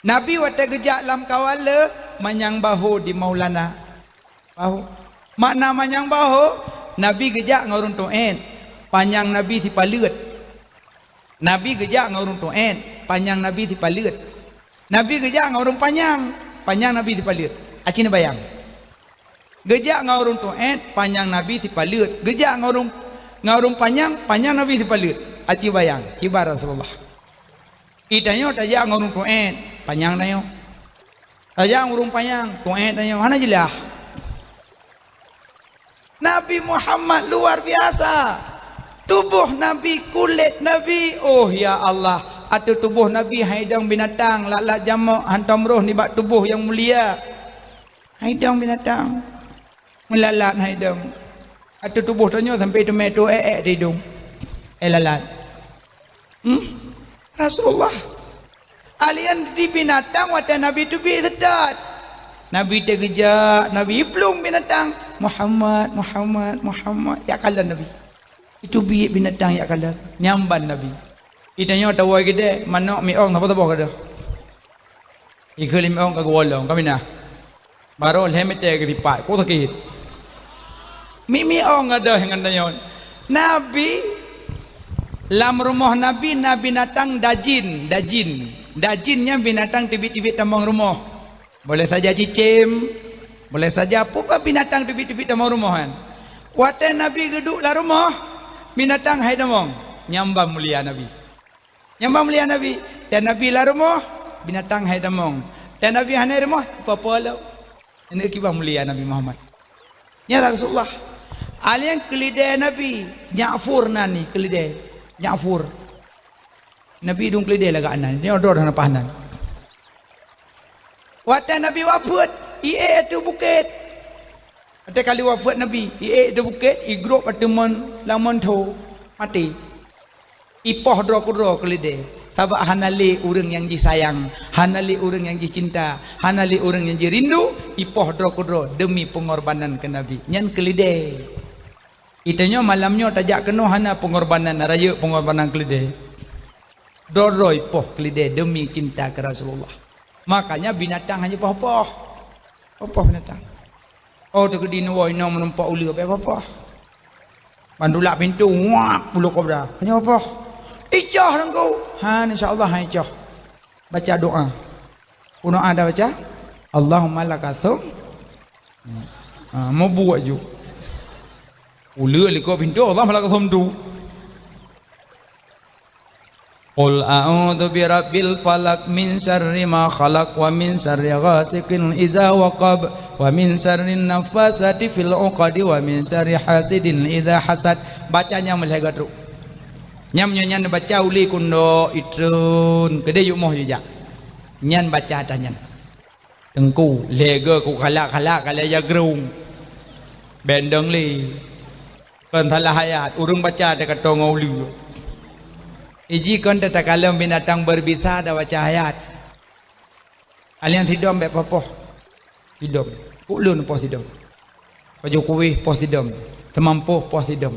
Nabi watée geujak lam kawan le manyang bahô di Maulana. Bahô. Makna manyang bahô, Nabi geujak ngon ureuëng tuét, panyang Nabi sipaleuet. Nabi geujak ngon ureuëng tuét, panyang Nabi sipaleuet. Nabi geujak ngon ureuëng panyang, panyang Nabi sipaleuet. Aci neubayang. Geujak ngon ureuëng tuét, panyang Nabi sipaleuet. Geujak ngon ureuëng, ngon ureuëng panyang, panyang Nabi sipaleuet. Aci bayang, kiban Rasulullah. Geutanyoe tajak ngon ureuëng tuét, panyang tanyoe. Tajak ngon ureuëng panyang, tuét tanyoe. Hana jeulaih. Nabi Muhammad luar biasa. Tuboh Nabi, kulét Nabi, oh ya Allah, ateueh tuboh Nabi hai dong binatang, lalat jamok hantom roh nibak tuboh nyang mulia. Hai dong binatang. Meulalat hai dong. Ateueh tuboh tanyoe sampai teumé tu ék-ék di idong. Eh, lalat. Hmm? Rasulullah. Alheuh nyan di binatang watée Nabi teubiet seutôt. Nabi teugeujak, Nabi iplueng binatang, "Muhammad, Muhammad, Muhammad." Jak kalon Nabi. Iteubiet binatang jak kalon. Nyan ban Nabi. Geutanyoe tawoe keudée, manok miong saboh-saboh keudeh. Ikeu lima ong ka geuwolong, ka minah. Barô lhée meter geulipat, kok sakét. Mimi ong gadôh ngon tanyoe. Nabi, lam rumoh Nabi na binatang dajin, dajin. Dajin nyan binatang teubiet-teubiet tamong rumoh. Boleh saja cicém, boleh saja peue binatang teubiet-teubiet tamong rumoh nyan. Watée Nabi geuduek lam rumoh, binatang hai tamong. Nyan ban mulia Nabi. Nyang ban mulia Nabi, dan Nabi lam rumoh, binatang hai tamong. Dan Nabi hana rumoh, peue-peue lom. Ini kiban mulia Nabi Muhammad. Ya Rasulullah. Alheuh nyan keulidée Nabi, Ja'fur nan ni keulidée. Ja'fur. Nabi dong keulidée lagak nan. Nyoe droe hana paih nan. Watée Nabi wafeuet, ié ateueh bukét. Watée kali wafeuet Nabi, ié ateueh bukét, igrôp ateueh mon lamon tho, maté. Ipoh droe keudroe keulidée, sabab hana lé ureuëng nyang jisayang, hana lé ureuëng nyang jicinta, hana lé ureuëng nyang jirindu, ipoh droe keudroe deumi peungorbanan keu Nabi. Nyan keulidée. Geutanyoe malam nyoe tajak keunoe hana peungorbanan, rayeuk peungorbanan keulidée. Droe-droe ipoh keulidée deumi cinta keu Rasulullah. Makanya binatang hana poh-poh. Poh-poh binatang. Oh, teukeudi nuwoe inoe meureumpok uleue, bèk poh-poh. Ban tulak pintoe, wak, bulu kobra. Hana poh-poh. Icoh teungku. Han, insya Allah, han icoh. Baca doa. Keunoe ada baca, "Allahumma laka sum." Ha, meubuet ju. Uleue likot pintoe, "Allahumma laka sumtu." "Qul a'udzu birabbil falaq, min syarri ma khalaq, wa min syarri ghasiqin idza waqab, wa min syarrin nafasati fil uqadi, wa min syarri hasidin idza hasad." Baca nyang meulhèe geutrok. Nyam nyoe nyan baca ulèe kundok, itreun, keudeh yue moh yue jak. Nyan baca dah nyan. Teungku, lhèe goe kukalak-kalak ka lhèe jagrong. Bèk deungon lé. Kon salah ayat, ureueng baca teuka tong u lé. Iji kon teuka lom binatang berbisa dah baca ayat. Alian sidom bèk poh-poh. Sidom. Ulôn poh sidom. Pajoh kuéh poh sidom. Teumampôh poh sidom.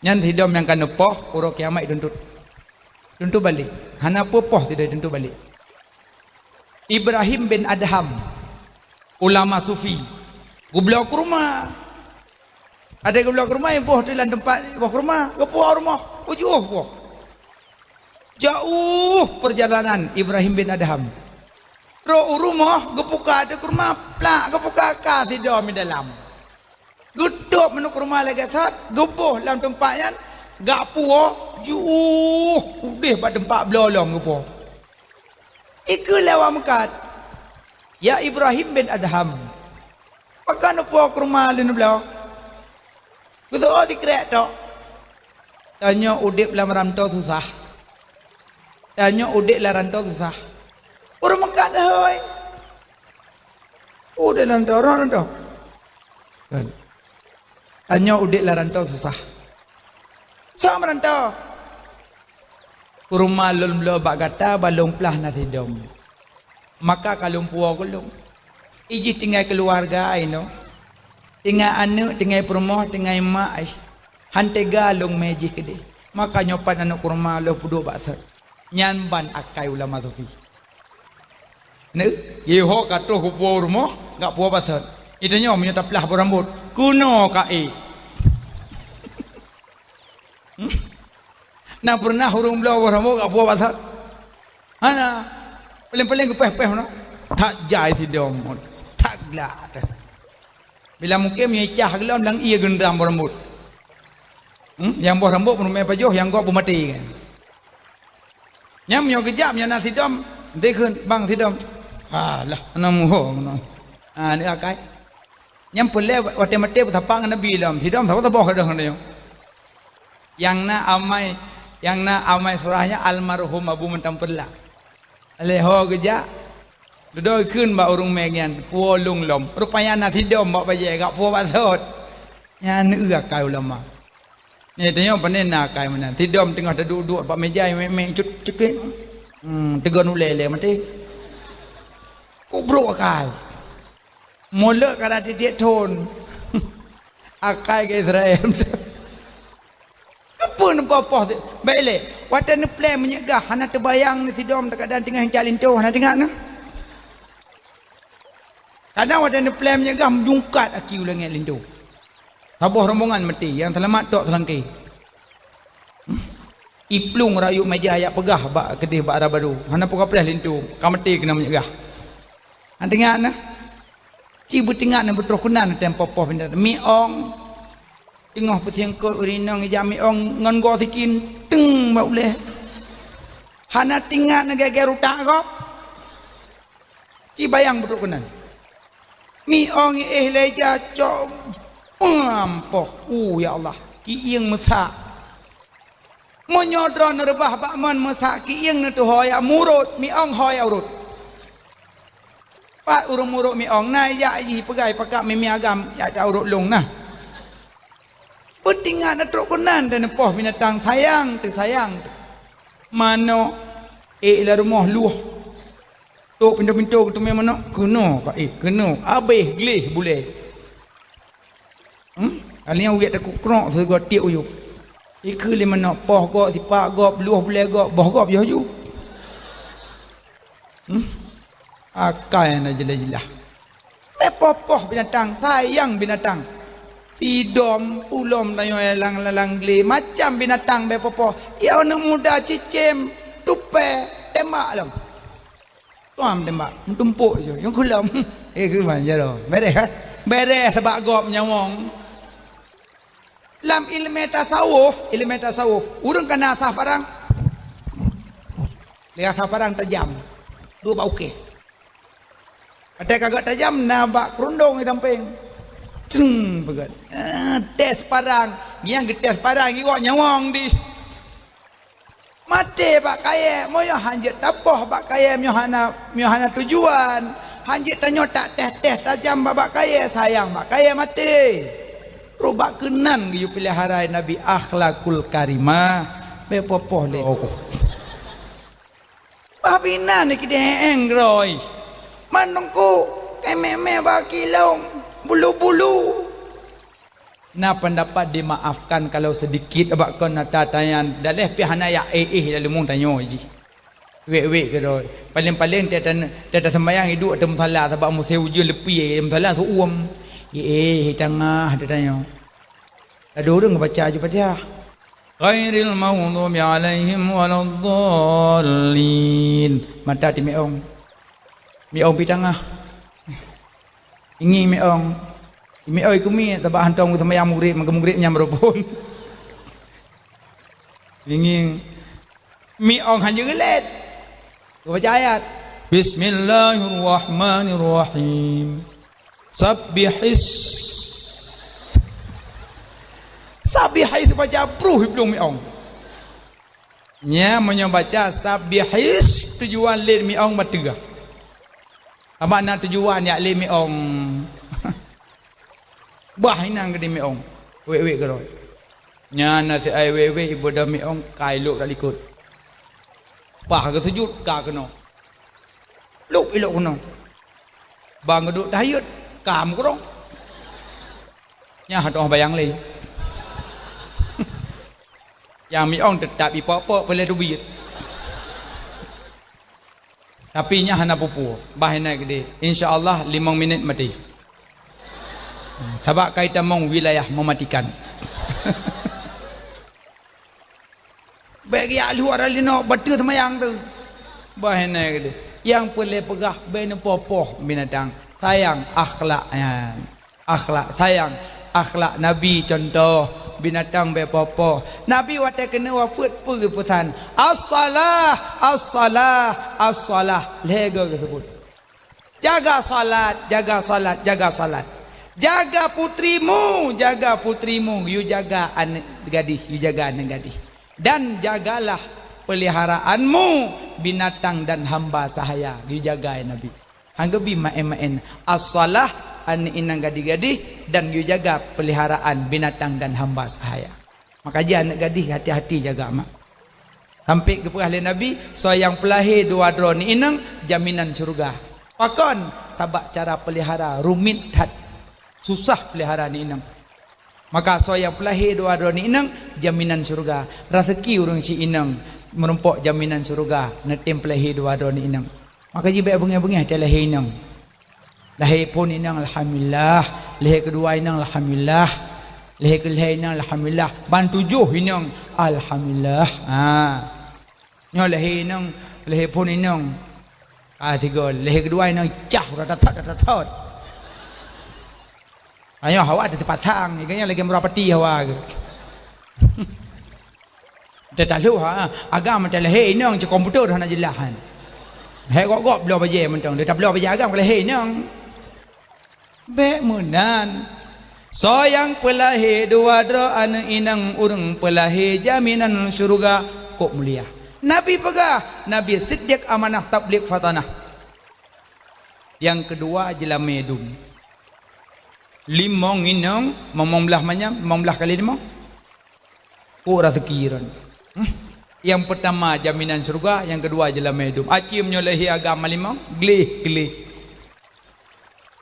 Nyan sidom nyang ka neupoh, uroe kiamat tuntut. Tuntut balek. Hana peue poh sidai tuntut balek. Ibrahim bin Adham, ulama sufi, geubloe keuruma. Ada geubloe keuruma, boh tu lam teumpat boh keuruma, geupuwoe rumoh, ujoh boh. Jauh perjalanan Ibrahim bin Adham. Rot u rumoh, geupuka ateueh keuruma, plak, geupuka ka sidom di dalam. Geutôp meunoe keuruma lagèe that, geuboh lam teumpat nyan, gak puwoe, jiôh udeh bak teumpat bloe lom geupuwoe. Ikheun lé awak meukat, "Ya Ibrahim bin Adham, pakon neupuwoe keuruma lôn bloe? Keu soe sikrek tok? Tanyoe udeb lam ranto susah. Tanyoe udeb lam ranto susah." Ureueng meukat deuh, hôi. Udeb lam ranto, ranto. Kan. Tanyoe udeb lam ranto susah. Soe meuranto? Keuruma lôn bloe bak gata, ban lôn plah na sidom. Maka ka lôn puwoe keu lôn. Ijih tinggai keuluwarga inoe. Tinggai aneuk, tinggai peurumoh, tinggai mak, ai. Han teuga lôn mé jih keudeh. Maka nyoe pat aneuk keuruma lôn peuduek bak sot. Nyan ban akai ulama sufi. Neu, geuhok ka troh geupuwoe rumoh, gak puwoe bak sot. Itanyong meunyoe taplah boh rambot, keunoe ka ék. Hmm? Na pernah ureueng bloe boh rambot gak puwoe bak sot? Hana. Paléng-paléng geupéh-péh meunoe. That jai sidom, that glak teuh. Bila mungken meunyoe icah geulom lam ie geundram boh rambot. Hmm? Nyang boh rambot meurumé pajoh, nyang gob peumaté kan. Nyan meunyoe geujak, meunyoe na sidom, dikheun bang sidom. Alah, hana muho keunoe. Ha, ni akai. Nyan peureulèe watèe maté beusapa ngon Nabi lom. Sidom saboh-saboh kadang nyoe. Nyang na amai, nyang na amai surah nyan almarhum Abu Mantong Peureulak. Lheuh ho geujak, dudoe kheun bak ureueng mé nyan, puwoe lôn lom. Rupanya na sidom bak bajèe, gak puwoe bak sot. Nyan eu akai ulama. Nyan tanyoe pane na akai meunan. Sidom teungoh taduek-duek bak meuja, mek-mek cut, cut, cut. Hmm, teugon ulèe lé maté. Kubrok akai. Mulod ka na tiep-tiep thon. Akai keu Israel. Keupeue neupoh-poh si-, bèk lé. Watèe neuplè minyeuk gah, hana teubayang ni sidom, teuka dan teungoh intat linto, hana teuingat na. Kadang watèe neuplè minyeuk gah, meujungkat aki u langèt linto. Saboh rombongan maté, nyang seulamat tok seulangké. Iplueng rayeuk meuja jak peugah bak keudeh bak dara barô. Hana peugah preh linto, ka maté keunan minyeuk gah. Hana teuingat na. Ci beuteuingat na beutroh keunan tem poh-poh pinda. Miong. Teungoh peusiengkot ureueng inong ija miong ngon goe sikin. Teng bak ulèe. Hana teuingat na gèe-gèe rutak gob. Ci bayang beutroh keunan. Miong éh lé ija cok. Peuampoh. Uh, ya Allah. Kieng meusak. Meunyoe droeneuh reubah bak mon meusak kieng neutuho jak murot, miong ho jak urot. Pat ureueng murot miong na jak jih peugah pakak mimi agam jak ta urot lôn na. Beuteuingat na trok keunan dan neupoh binatang sayang teuh, sayang teuh. Manok ék lam rumoh luh. Tok pintoe-pintoe geuteumé manok, keunoe ka ék, keunoe, abéh gleh bulèe. Hmm? Kali nyan uyat takuk krok sigoe tiek uyueb. Ikeu lé manok poh gob, sipak gob, luoh bulèe gob, boh gob yoh ju. Hmm? Akai na jeulaih-jeulaih. Meupoh-poh binatang, sayang binatang. Sidom, pulom, tanyoe lalang-lalang glé, macam binatang bèk poh-poh. Ya aneuk muda cicém, tupèe, tembak lom. Tuan tembak, meutumpok siu, nyang kulom. Eh, keuman jaroe. Bèrèh, ha? Bèrèh sabak gob nyawöng. Lam ileumèe tasawuf, ileumèe tasawuf, ureueng ka na asah parang. Lé asah parang tajam. Dua bak ukèe. Watèe ka gèt tajam, na bak keurundong di sampéng. Ceng, peugèt. Ah, tes parang. Nyang geutes parang, iwak nyawöng di. Maté bak kayée, meunyoe hanjeuet tapoh bak kayée, meunyoe hana, meunyoe hana tujuan, hanjeuet tanyoe tak teh-teh tajam bak, bak kayée, sayang bak kayée maté. Rubak keunan geuyue peulihara Nabi akhlakul karimah, beupoh-poh lé. Oh. Bah binan ni kideh-eng groi. Mandungku, kemeh-meh bak kilong, bulu-bulu. Na pendapat dimaafkan kalau sedikit bak kon na tatayan, daleh pih hana yak éh-éh lam leumong tanyoe jih. Wék-wék keudroe. Paléng-paléng teuta, teuta seumayang iduek ateueh musala sabab musém ujeuen leupie musala seu-uem. Éh-éh tangah teutanyoe. Ladôm ureuëng baca aju Fatihah. Ghairil maghdubi alaihim waladdallin. Mata timiong. Miong pi tangah. Ingi miong. Miong ikumi tabak hantong seumayang mugrib, meugrib nyang meurupon. Ingi miong hanya gelet. Baca ayat. Bismillahirrahmanirrahim. Sabbihis. Sabbihis baca bruh ibloe miong. Nya meunyoe baca sabbihis tujuan lét miong bateue. Sama na tujuan yak lét miong. Bah inan geudeh miong. Wék-wék keudroe. Nya na si ai wék-wék iboda miong kai lok talikot. Bah geusujut ka keunoe. Lok ilok keunoe. Bang geuduek tahayut, ka meukurong. Nyan hana bayang lé. Nyang miong teutap ipok-pok peuleh teubiet. Tapi nyan hana peue-peue, bah inan keudeh. Insya Allah limong minit maté. Sabab kai tamong wilayah mematikan. Bék geujak luwa rali nyoe bateue seumayang tu. Bah inan keudeh. Nyang peureulée peugah bék neupoh-poh binatang. Sayang akhlak nyan. Akhlak sayang, akhlak Nabi contoh. Binatang bék poh-poh. Nabi watée keuneuk wafeuet peue geupeusan? As-salah, as-salah, as-salah. Lhée goe geuseubut. Jaga salat, jaga salat, jaga salat. Jaga putrimu, jaga putrimu, yue jaga aneuëk gadih, yue jaga aneuëk gadih. Dan jagalah peliharaanmu binatang dan hamba sahaya, yue jaga ya Nabi. Hana geubi maén-maén. As-salah, aneuëk inong gadih-gadih, dan yue jaga peliharaan binatang dan hamba sahaya. Maka jih aneuëk gadih hati-hati jaga mak. Sampai geupeugah lé Nabi, soe nyang peulahé dua droe ni inong jaminan syeuruga. Pakon? Sabab cara pelihara rumit that. Susah pelihara ni inong. Maka soe nyang peulahé dua droe ni inong jaminan syeuruga. Raseuki ureuëng si inong meurumpok jaminan syeuruga, neutem peulahé dua droe ni inong. Maka jih bék beungéh-beungéh teuh lahé inong. Lahé phon inong alhamdulillah, lahé keudua inong alhamdulillah, lahé keulhée inong alhamdulillah, ban tujoh inong alhamdulillah. Ha. Nyoe lahé inong, lahé phon inong. Ah, tiga, lahé keudua inong cah udah tatat tatat. Ayo hawa ada terpasang, ikannya lagi merapati hawa ke. Teutaleuh ha, agam macam lahé inong cek komputer hana jeulaih han. Hai gok-gok bloe bajée mantong, dia tak bloe bajée agam ke lahé inong. Bék meunan. Soe nyang peulahé dua droe aneuëk inong ureuëng peulahé jaminan syeuruga kok mulia. Nabi peugah, Nabi Siddiq amanah tabligh fatanah. Nyang keudua jeulamé dum. Limong inong, limong blaih manyam, limong blaih kali limong. Kok raseuki ron. Hmm? Nyang peutama jaminan syeuruga, nyang keudua jeulamé dum. Aci meunyoe lahé agam malimong, gleh-gleh.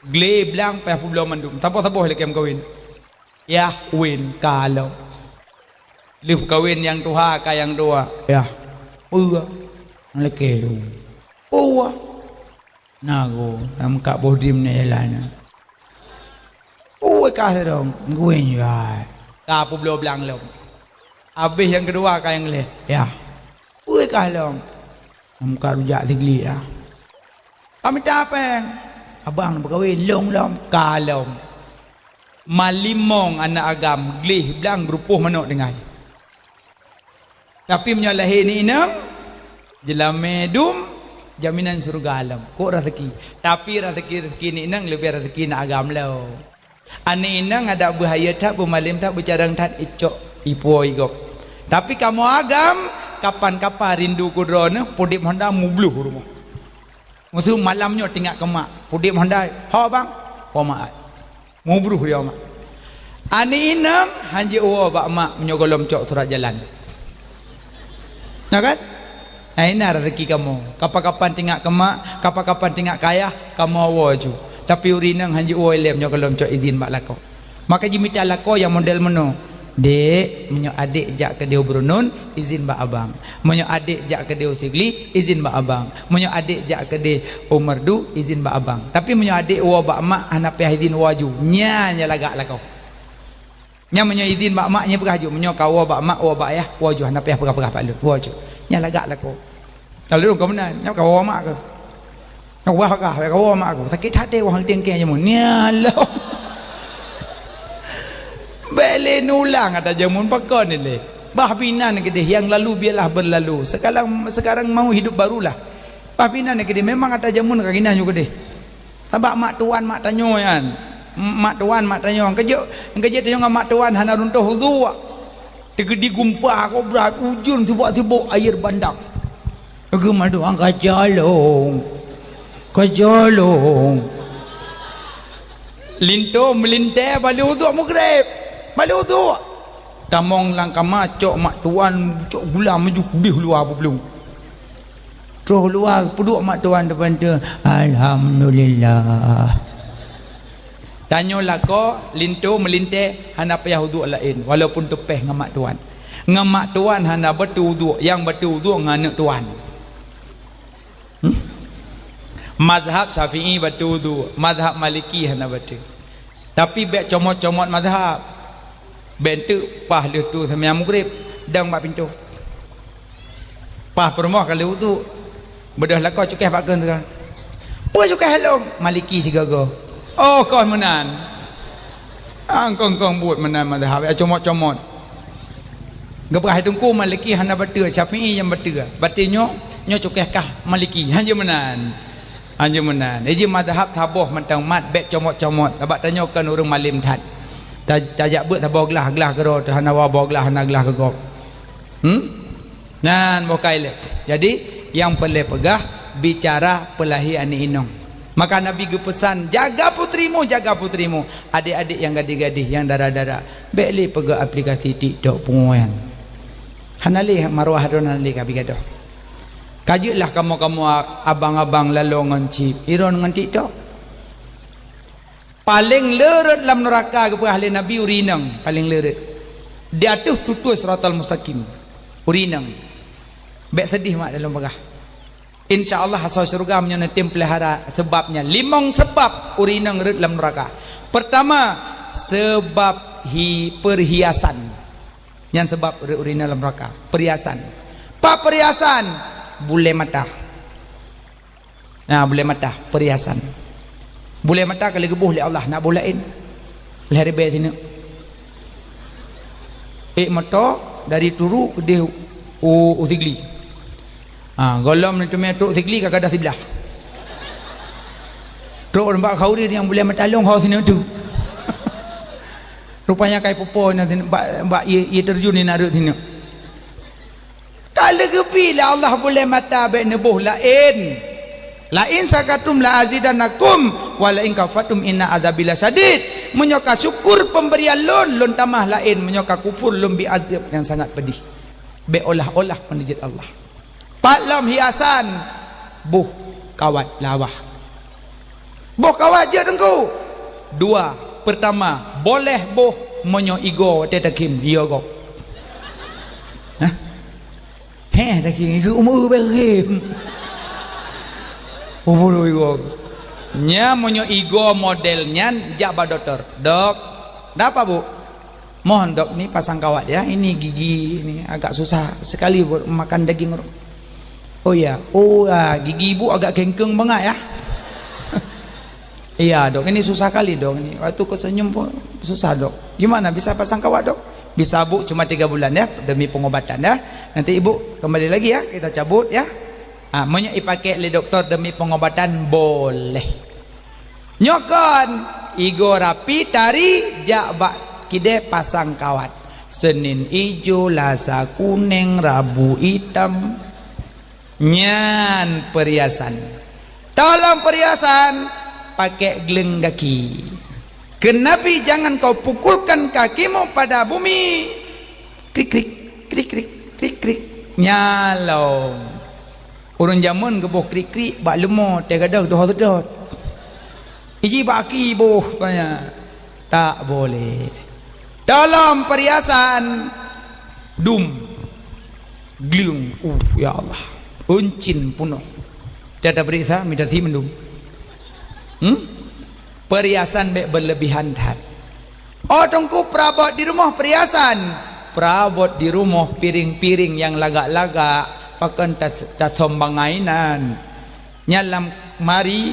Gleh blang payah peubloe mandum. Saboh-saboh ilée keu meukawen. Yah wen ka lom. Lheueh peukawen nyang tuha ka nyang dua. Yah. Peue? Lakée. Peue? Nago, lam kak boh dim ni jalan. Ui kah sidong, meugueng jai. Ka peubloe blang lom. Abéh nyang keudua ka nyang lhée. Yah. Ui kah lom. Lam kak rujak sigli yah. Ka mita péng. Abang beukawén lom lom. Ka lom. Malimong aneuëk agam gleh blang geurupoh manok tinggai. Tapi meunyoe lahé ni inong, jeulamé dum, jaminan syeuruga lom. Kok raseuki. Tapi raseuki-raseuki ni inong leubeh raseuki na agam lom. Aneuëk inong adak beuhayeu that, beumalém that, beucarông that, icok ipo igop. Tapi kamoe agam, Kapan-kapan rindu keu droeneuh, peudeb honda mubloh rumoh. Musoh malam nyoe teuingat keu mak, peudeb honda, "Ho bang, ho mak." Mubloh ya mak. Aneuk inong hanjeuet woe bak mak meunyoe gohlom cok surat jalan. Na kan? Nah, ina rezeki kamoe. Kapan-kapan teuingat keu mak, kapan-kapan teuingat keu ayah, kamoe woe ju. Tapi ureueng inong hanjeuet woe ilée meunyoe gohlom cok izin bak lakoe. Maka jimita lakoe nyang model meunoe. "Dek, meunyoe adek jak keudeh u Brunun, izin bak abang. Meunyoe adek jak keudeh u Sigli, izin bak abang. Meunyoe adek jak keudeh u Meureudu, izin bak abang. Tapi meunyoe adek woe bak mak hana payah izin woe ju, nyan nyang lagak lakoe." Nyan meunyoe izin bak mak, nyan peugah ju, "Meunyoe ka woe bak mak, woe bak ayah, woe ju, hana payah peugah-peugah bak lôn, woe ju." Nyan lagak lakoe. Ka lôn ka meunan, nyoe ka woe mak keuh. Nyoe wah kah, ka woe mak keuh. Sakét haté wah teuingkée jameun. Nyan lom. Bék lé neulang ata jameun pakon ilée. Bah binan keudeh, yang lalu biarlah berlalu. Sekarang, sekarang mau hidup barulah. Bah binan keudeh, memang ata jameun ka ginah nyoe keudeh. Sabab mak tuan mak tanyoe nyan. Mak tuan mak tanyoe. Keujeuet, keujeuet tanyoe ngon mak tuan hana runtoh uduk. Teugeudi gumpa kobra ujeuen sibok-sibok air bandang. Geumeudoang ka jalong. Ka jalong. Linto meulintée bali uduk Maghrib. Bali uduk. Tamong lam kama cok mak tuan, cok gula maju kudeh luwa bubelong. Troh luwa peuduek mak tuan depan tu, "Alhamdulillah." Tanyoe lakoe linto meulintée hana payah uduk laén, walaupun teupeh ngon mak tuan. Ngon mak tuan hana bateue uduk, nyang bateue uduk ngon aneuk tuan. Hmm? Mazhab Syafi'i bateue uduk, mazhab Maliki hana bateue. Tapi bék comot-comot mazhab. Bék teuk paih lheueh tu seumbahyang Maghrib, dong bak pintoe. Paih peurumoh ka lheueh uduk. Beudôh lakoe cukéh bak keuneuk. "Peue cukéh lôn?" "Maliki sigoe-goe." "Oh, kon meunan." Angkong-kong buet meunan mazhab, ya comot-comot. Geupeugah teungku Maliki hana bateue, Syafi'i nyang bateue. Bateue nyoe, nyoe cukéh kah Maliki. Hanjeuet meunan. Hanjeuet meunan. Iji mazhab saboh mantong mat bék comot-comot. Sabab tanyoe kon ureueng malém that. Ta-, tajak beuet saboh glah, glah keudroe teuh hana waboh glah, hana glah keu gob. Hmm? Nyan boh kai lé. Jadi, nyang peureulée peugah, bicara peulahé aneuk inong. Maka Nabi geupeusan, "Jaga putrimu, jaga putrimu." Adek-adek nyang gadih-gadih, nyang dara-dara, bék lé peugah aplikasi TikTok pungoh nyan. Hana lé maruah droe, hana lé kabi gadoh. Ka jeuet lah kamoe-kamoe abang-abang laloe ngon chip, iron ngon TikTok. Paleng le rhot lam neuraka geupeugah lé Nabi ureueng inong, paleng le rhot. Di ateueh tutoe Siratal Mustaqim. Ureueng inong. Bék seudeh mak dalam peugah. Insya Allah asoe syeuruga meunyoe neutem peulihara seubab nyan. Limong seubab ureueng inong rhot lam neuraka. Peurtama, seubab hi-, peurhiasan. Nyan seubab rhot ureueng inong lam neuraka. Peurhiasan. Pat peurhiasan? Bulée mata. Na, bulée mata, peurhiasan. Bulée mata ka lheueh geuboh lé Allah, na boh laén. Lhée ribée sineuk. Ék moto dari Turu keudeh u, u Sigli. Ha, gohlom neuteumé trok Sigli ka gadôh siblah. Trok nibak Khauri nyang bulée mata lôn ho sineuk tu. Rupanya kai pupo na sineuk bak, bak ié, ié teurjun na rhot sineuk. Ka lheueh geubri lé Allah bulée mata bék neuboh laén. "La in syakartum la azidannakum, wa la in kafartum inna adzabi lasyadid." Meunyoe ka syukur peumberian lôn, lôn tamah laén. Meunyoe ka kufur, lôn bi azab nyang sangat peudih. Bék olah-olah peuneujeut Allah. Pat lom hiasan, boh kawat lawah. Boh kawat jeuet teungku. Dua, peurtama, boleh boh meunyoe igoe watée takhém, yo gob. Hah? Heh, takhém, igoe umu berem. Umu igoe. Nya meunyoe igoe model nyan jak bak dokto. "Dok, dapa bu?" "Mohon dok ni pasang kawat ya, ini gigi ini agak susah sekali buat makan daging." "Oh ya, oh ya, gigi ibu agak kengkeng banget ya." "Iya dok, ini susah kali dok ini. Waktu kau senyum pun susah dok. Gimana bisa pasang kawat dok?" "Bisa bu, cuma tiga bulan ya, demi pengobatan ya. Nanti ibu kembali lagi ya, kita cabut ya." Ah, meunyoe ipakai lé dokto demi pengobatan boleh. Nyoe kon, igoe rapi tari jak bak kidée pasang kawat. Senin ijo, Lasa kuneng, Rabu itam. Nyan peuriasan. Tolong peuriasan, pakai gleueng gaki. Kheun Nabi, "Jangan kau pukulkan kakimu pada bumi." Krik, krik, krik, krik, krik, krik. Nyalong. Ureuëng jameun geuboh krik-krik bak leumo, teugadôh doh seudot. Iji bak aki boh, katanya. Tak boleh. Dalam perhiasan dum, gleueng, uh, ya Allah, uncin punoh. Tiada periksa, minta si mendum. Hmm? Perhiasan bek berlebihan that. Oh, Teungku, perabot di rumoh perhiasan. Perabot di rumoh, piring-piring nyang lagak-lagak, pakon tas-, tasombangai nan. Nyan lam mari,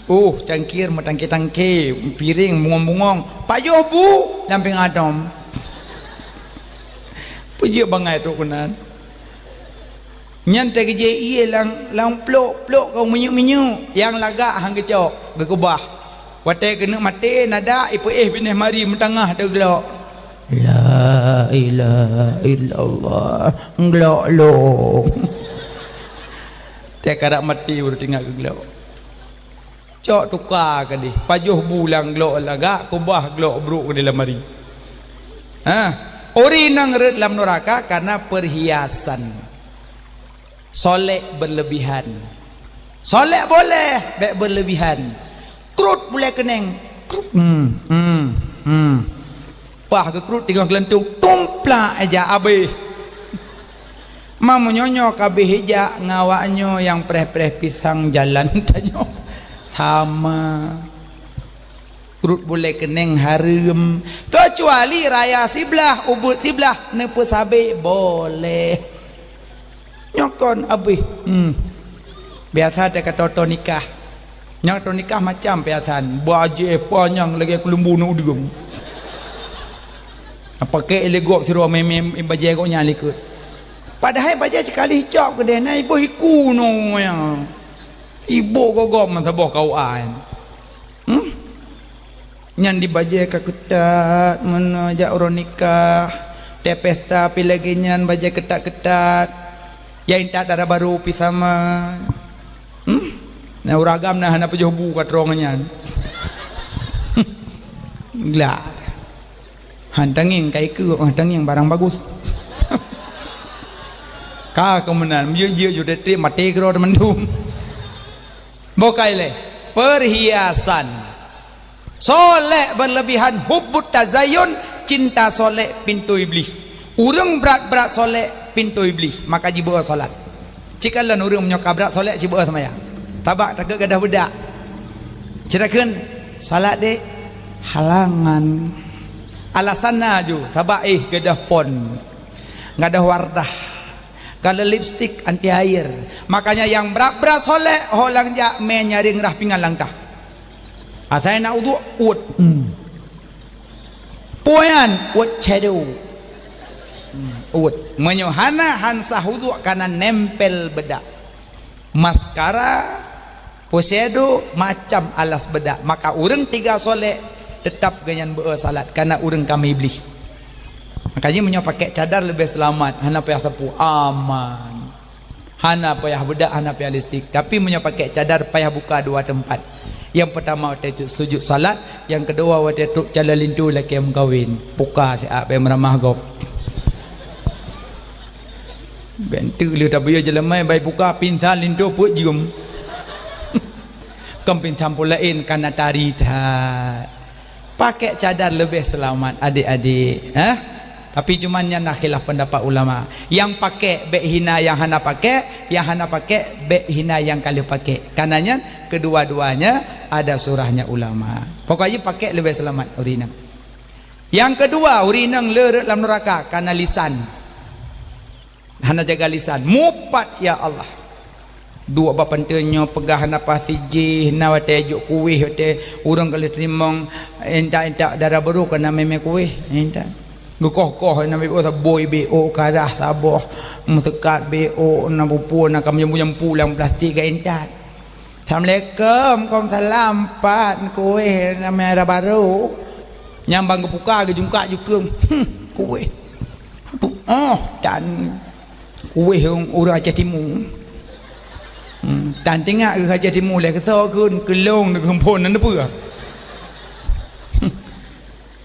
uh, cangkir meutangke-tangke, piring bungong-bungong, pajoh bu lam pingadom. Peujeuet bangai trok keunan. Nyan teugeujek ié lam, lam plok-plok keu minyeuk-minyeuk, nyang lagak han geucok, geukeubah. Watée keuneuk maté, nada ipeuéh binéh mari meutangah teuglok. La ilaha illallah, glok lôn. Teukarap maté baru teuingat keu glok. Cok tuka keudeh, pajoh bu lam glok lagak, keubah glok brok keudeh lam mari. Ha, uri nang rot lam nuraka karena perhiasan. Solek berlebihan. Solek boleh, bek berlebihan. Krut bulée keuneng. Krut. Hmm, hmm, hmm. Pah geukrut teungoh geulantung, tumplak ija abéh. Ma meunyoe nyoe ka abéh ija, ngon awak nyoe nyang preh-preh pisang jalan tanyoe. Sama. Krut bulée keuneng hareuem, keucuali raya siblah, ubeut siblah, neupeusabe boleh. Nyoe kon abéh. Hmm. Biasa teuka toto nikah. Nyang toto nikah macam piasan, bajée panyang lagée keulumbu nudeueng. Pakai lé gob sidroe mé-mé bajée gobnyan likot. Padahai bajée sekali cok keudeh na iboh iku nyoe. Iboh gogom meusaboh K U A nyan. Hmm? Nyan di bajée ka keutat, meunoe jak uroe nikah, tée pesta pi lagée nyan bajée keutat-keutat, ya intat dara barô pi sama. Hmm? Nah, ureuëng agam na hana pajoh bu ka trong nyan. Glak. Han tangieng ka ikeue, han tangieng barang bagus. Ka keumeunang, meujeuet-jeuet ju treb-treb maté keudroe teumandum. Bukai lé, perhiasan. Solek berlebihan, hubbut tazayun, cinta solek pintoe Iblih. Ureuëng brat-brat solek pintoe Iblih, maka jibeuet salat. Cikalon ureuëng meunyoe ka brat solek jibeuet seumayang. Tabak takot gadoh beudak. Ceurakan salat dek halangan. Alasan na ju, tabak ih gadoh pon. Gadoh wardah. Kalau lipstik anti air. Makanya nyang brat-brat solek ho lam jak mé nyaring rah pingan langkah. Asai na uduk, uet. Hmm. Puyan, uet cadu. Hmm, uet. Meunyoe hana han sah uduk kana nempel beudak. Maskara, pusaido, macam alas beudak. Maka ureuëng tiga solek tetap geuhnyan beuet salat kana ureuëng kami Iblih. Makanya meunyoe pakai cadar lebih selamat, hana payah sapu, aman. Hana payah beudak, hana payah lipstik. Tapi meunyoe pakai cadar payah buka dua tempat. Yang pertama watée tu sujud salat, yang kedua watée tu calon linto lakée meukawen. Buka siat bak meuramah gob. Bentuk lé tabiyeu jelemai bai buka pinsan linto peuet jeuem. Kon pinsan pun laén kana tari that. Pakai cadar lebih selamat adik-adik, eh? Tapi cuman nyan na khilaf pendapat ulama. Yang pakai bek hina yang hana pakai, yang hana pakai bek hina yang ka lheueh pakai. Karena nyan kedua-duanya ada surahnya ulama. Pokoknya pakai lebih selamat ureuëng inong. Yang kedua, ureuëng inong le rot lam neraka karena lisan. Hana jaga lisan. Mupat, ya Allah. Duek bak panteue nyoe peugah hana pah sijih, na watée jok kueh watée ureuëng ka lheueh teurimong, intak-intak dara barô kana mé-mé kueh, intak. Geukoh-koh na beuo saboi beuo karah saboh, meuseukat beuo na pupue na ka meujampu-jampu lam plastik ka intat. Assalamualaikum, waalaikumsalam, pat kueh na mé dara barô. Nyang ban geupuka geujungkak jukeueng, hmm, kueh. Pu-, oh, dan kueh ureuëng Aceh Timu. Hmm, dan teuingat ureuëng Aceh Timu lé keusoe kheun, keulong neugeumpon nan peue.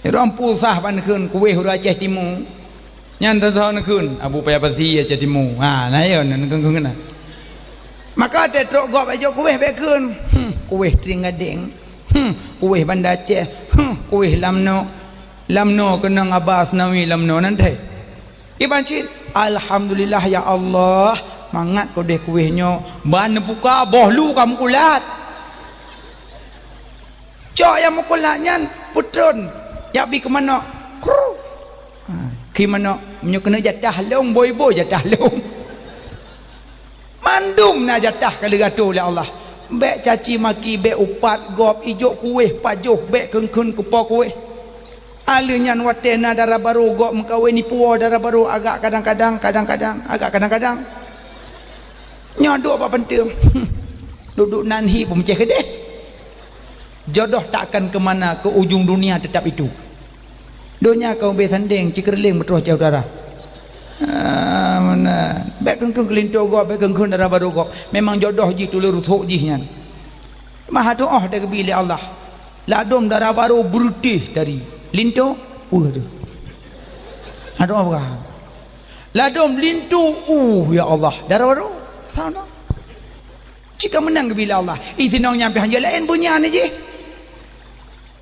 Rong pusah ban kheun kueh ureuëng Aceh Timu. Nyan teusoe neukheun Abu Paya Pasi Aceh Timu. Ha, na yo neukheun kheun na. Maka teutrok gob ejok kueh bèk kheun. Hmm, kueh Trieng Gadeng. Hmm, kueh Banda Aceh. Hmm, kueh Lamno. Lamno keunong Aba Asnawi Lamno nan teh. Iban cit, "Alhamdulillah ya Allah, mangat keudeh kueh nyoe ban neubuka boh lu ka meukulat." Cok nyang meukulat nyan peutron, jak bi keu manok. Kru. Ha, keu manok, meunyoe keuneuk jatah lông, boi-boi jatah lông. Mandum na jatah ka lheueh atô lé Allah. Bèk caci maki, bèk upat gob, ijok kueh pajoh, bèk kheun-kheun keu po kueh. Aleuh nyan watèe na dara barô gob meukawen, ipuwoe dara barô agak kadang-kadang, kadang-kadang, agak kadang-kadang. Nyoe duek bak peunteung. Duek-duek nan hi peumeucéh keudeh. Jodoh takkan ke mana, ke ujung dunia tetap itu. Donya ka ubé sandeng, cikeureuléng meutroh cahya utara. Ah, meunan. Bèk kheun-kheun keu linto gob, bèk kheun-kheun dara barô gob. Memang jodoh jih tuleueng rusoh jih nyan. Mah tu'oh teugeubri lé Allah. Ladôm dara barô beureutéh dari linto, uh, tu. Aduh, apa? Ladôm linto, uh, ya Allah, dara barô. Sama. Cit ka meunan geubri lé Allah. Ih, sinong nyan pih hanjeuet laén beunyan jih.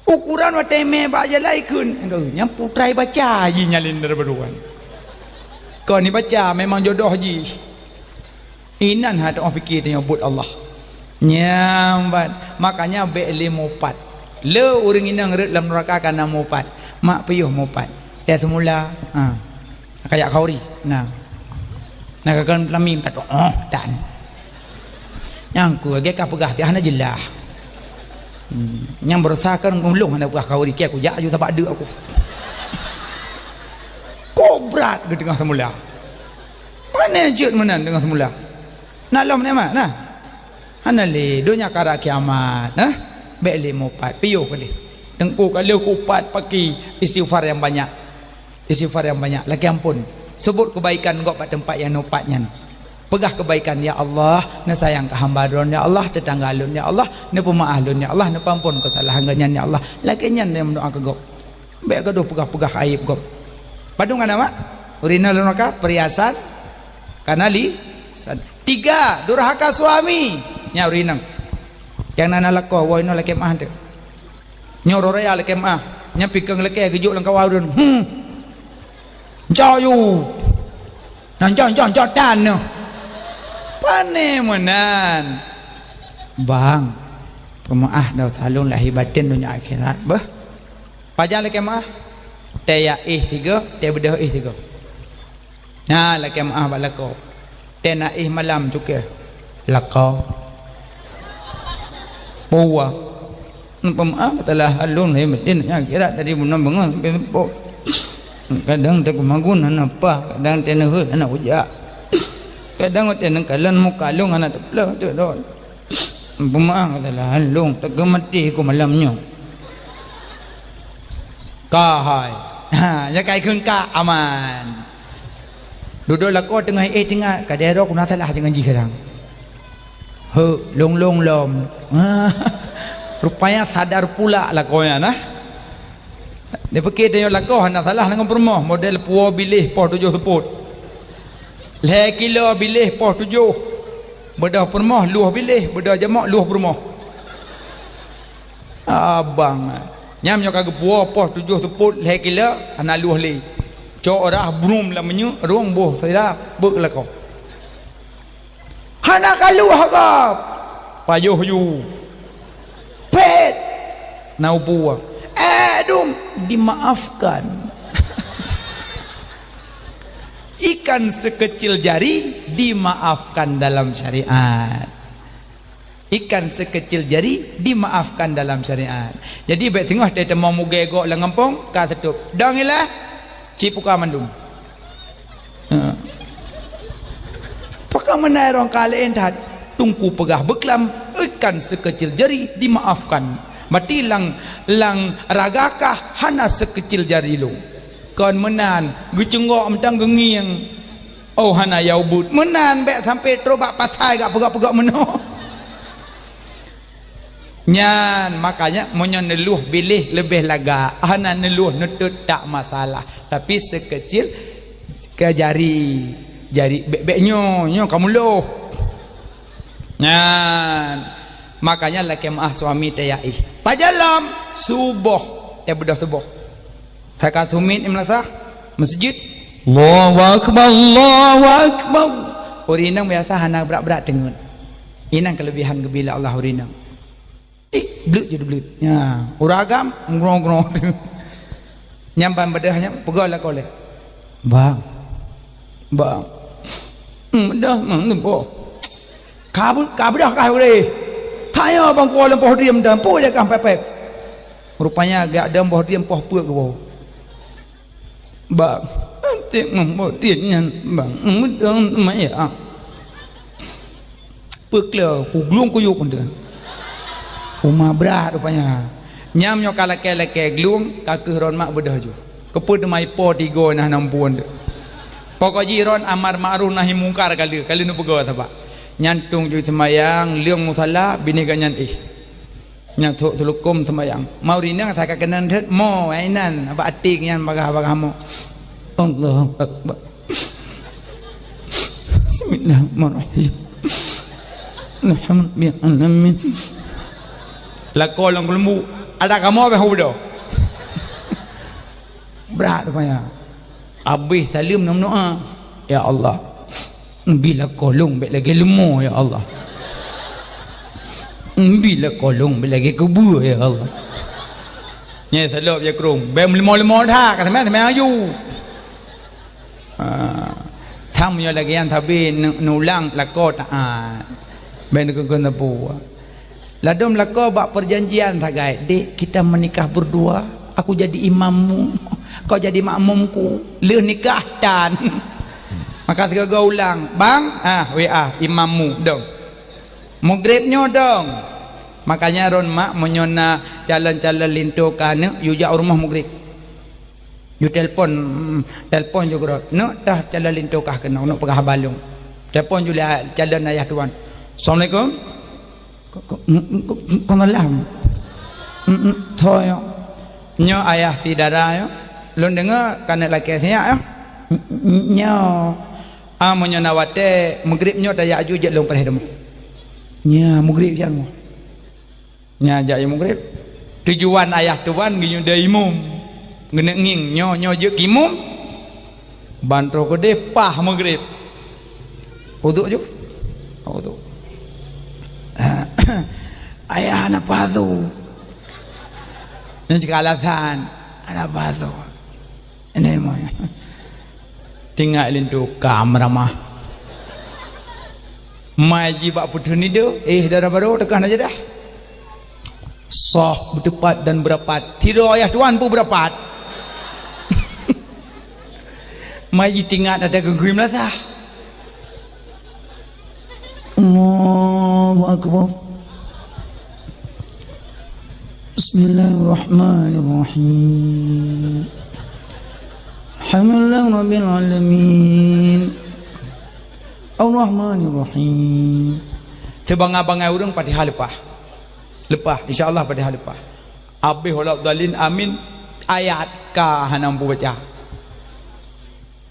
Ukuran watèe mé bak jalan ikheun. Nyan putra ibaca jih nyalin dara barô kan. Kon ibaca memang jodoh jih. Inan ha teu'oh pike tanyoe buet Allah. Nyang ban, makanya bèk lé mupat. Le ureueng inong rhot lam nuraka kana mupat. Mak piôh mupat. Dah semula, ha. Kayak khauri. Nah. Nah, kakon peulami empat. Oh, dan. Nyang ku lagèe ka peugah tiah hana jeulaih. Hmm. Nyang beurasa kan ulôn hana peugah khauri, keu kujak aju sabak deuk aku. Kok brat geuteungoh semula. Mana jeuet meunan teungoh semula? Na lom nikmat, nah. Hana lé, donya ka rab kiamat, nah. Bèk lé mupat, piôh kali. Teungku ka lheueh kupat paki istighfar nyang banyak. Istighfar nyang banyak, lakèe ampôn. Sebut kebaikan gob bak teumpat nyang neupat nyan. Peugah kebaikan, "Ya Allah, neusayang keu hamba Droe, ya Allah, teutangga lôn, ya Allah, neupeumaáh lôn, ya Allah, neupeuampôn keusalahan geuh nyan, ya Allah." Lakèe nyan nyang meudoá keu gob. Bèk gadoh peugah-peugah aéb gob. Padum kana mak? Ureueng inong lam nuraka, peuriasan, kana lisan. Tiga, durhaka suami. Nyan ureueng inong. Nyang na, na lakoe, woe inoe lakèe meu'ah teuh. Nyoe uroe raya lakèe meu'ah. Nyan pih keu lakèe geujok lam kawan ureueng. Hmm. Cok yu. Nyan cok, cok, cok tan nyoe. Pane meunan. Bang, peumeu'ah desya lôn lahé batén donya akhirat beuh. Pajan lakèe meu'ah? Tée jak éh sigoe, tée beudôh éh sigoe. Na lakèe meu'ah bak lakoe. Tée na éh malam cukéh. Lakoe. Peue? Peumeu'ah telah alun lahé batén donya akhirat dari bunoe beungoh sampai seupôt. Kadang teuh keumagun hana paih, kadang teuh neuheut hana ujak. Kadang watèe neukalon muka lôn hana teuplôh teuh dot. Peumeu'ah telah alun, teuka maté ku malam nyoe. Ka hai. Ha, nyan ka ikheun ka aman. Dudoe lakoe teungoh éh teuingat, ka dero ku na salah deungon jih kadang. Heu, lôn-lôn lom. Rupanya sadar pula lakoe nyan, nah. Dipike tanyoe lakoe hana salah deungon peurumoh, model puwoe biléh poh tujoh seupôt. Lhèe kilo biléh poh tujoh. Beudôh peurumoh luwah biléh, beudôh jamok luwah peurumoh. Abang, nyan nyoe ka geupuwoe poh tujoh seupôt lhèe kilo, hana luwah lé. Cok rhah brum lam minyeuk, rhung boh sira, beuet lakoe. Hana ka luwah gob. Pajoh ju. Pet. Na upu. Eh, dum. Dimaafkan. Ikan sekecil jari dimaafkan dalam syariat. Ikan sekecil jari dimaafkan dalam syariat. Jadi, bèk teungoh teuteumong mugée gob lam gampông, ka teutôp. Dong ilah, cipuka mandum. Ha. Pakon meunan rong ka laén that, Teungku peugah beuklam, ikan sekecil jari dimaafkan. Berarti lam, lam raga kah hana sekecil jari lôn. Kon meunan, geucunggok mantong geungieng. Oh, hana ya ubit. Meunan bèk sampai trok bak pasai gak peugah-peugah meunoe. Nyan, makanya meunyoe neuluh biléh leubeh lagak, hana neuluh neutot tak masalah. Tapi sekecil ke jari, jari bèk-bèk nyoe, nyoe kamoe loh. Nyan, makanya lakèe meu'ah suami teuyaih. Pajan lom suboh, teubeudôh suboh. Saka sumiet di meulasah, meuseujid. Allahu Akbar, Allahu Akbar. Ureueng inong biasa hana brat-brat teungeut. Inan keulebihan geubri lé Allah ureueng inong. Tik, bleuk jeuet bleuk. Ya, ureueng agam, ngrong-ngrong. Nyan ban beudôh nyan, peugah lakoe lé. Bang. Bang. Hmm, dah, hmm, boh. Ka bu-, ka beudôh kah uleh. Tanya bang kuah leumpah diem dan pun dia kah pepet. Rupanya agak dong boh diem poh peue keu boh. Bang, antik ngon boh diem nyan, bang, meudong maya. Peukle, kuglung kuyup pun tu. Uma brat rupanya. Nyam nyoe ka lakèe-lakèe glung, ka keuh ron mak beudôh ju. Keupeue teuma ipo tigo nah nam pun tu. Pokok jih ron amar ma'ruf nahi mungkar kali, kali nu peugah sabab. Nyan tueng ju seumayang, leung musala, binéh geuh nyan ih. Nyan sôk seulukôm seumayang. Mau rinang sa ka keunan thot, mo, ai nan, abak até nyan bagah-bagah mo. Allahu Akbar. Bismillahirrahmanirrahim. Alhamdulillahirabbil alamin. Lakoe lam keuleumbuk, ada kamoe beh udah. Brat rupanya. Abéh saleuem na meudoa, "Ya Allah, bi lakoe lôn bèk lagèe leumo, ya Allah. Bi lakoe lôn bèk lagèe keubeu, ya Allah." Nyan salop ya krong, bèk meuleumo-leumo that, ka seumai-seumai aju. Ha. Tham nyoe lagèe nyan sabe nu-, nulang lakoe taat. Bèk neukheun-kheun sapeue. Ladôm lakoe bak perjanjian sagai, "Dek, kita menikah berdua, aku jadi imammu, kau jadi makmumku, lheueh nikah tan." Maka sigoe-goe ulang, "Bang, ah, W A, imammu, dong. Mugrib nyoe dong." Makanya ron mak, meunyoe na calon-calon linto keu aneuk, yue jak u rumoh mugrib. Yue telpon, mm, telpon ju keudroe. "Neuk tah calon linto kah keunoe, neuk peugah haba lôn." Telpon ju lé calon ayah tuan. "Assalamualaikum." "Ko-, ko-, mm, mm, ko-, ko-, komalam." "Mm, mm, soe nyoe?" "Nyoe ayah si dara nyoe. Lôn deungoe ka neuk lakèe siat nyoe." "Mm, mm, nyoe." "Ah, meunyoe na watèe, mugrib nyoe tajak aju jeuet lôn preh rumoh." Nya, mugrib jak rumoh. Nya jak mugrib. Tujuan ayah tuan geuyue deuh imum. Geuneuk ngieng nyoe, nyoe jeuet keu imum. Ban troh keudeh pah mugrib. Uduk ju. Uduk. Ayah hana pasu. Nyan cit alasan hana pasu. Ini moe. Tinggai linto ka meuramah. Mai jih bak peuteun nide, eh, dara barô teuka na jadah. Soh beuteupat dan beurapat. Sidroe ayah tuan pun beurapat. Mai jih tingat ada geugui meulasah. Allahu Akbar. Bismillahirrahmanirrahim. Alhamdulillahirabbil alamin. Arrahmanirrahim. Sibangai-bangai ureueng Fatihah leupah. Leupah, insya Allah Fatihah leupah. Abéh wala dhalin, amin. Ayat ka hana mampu baca.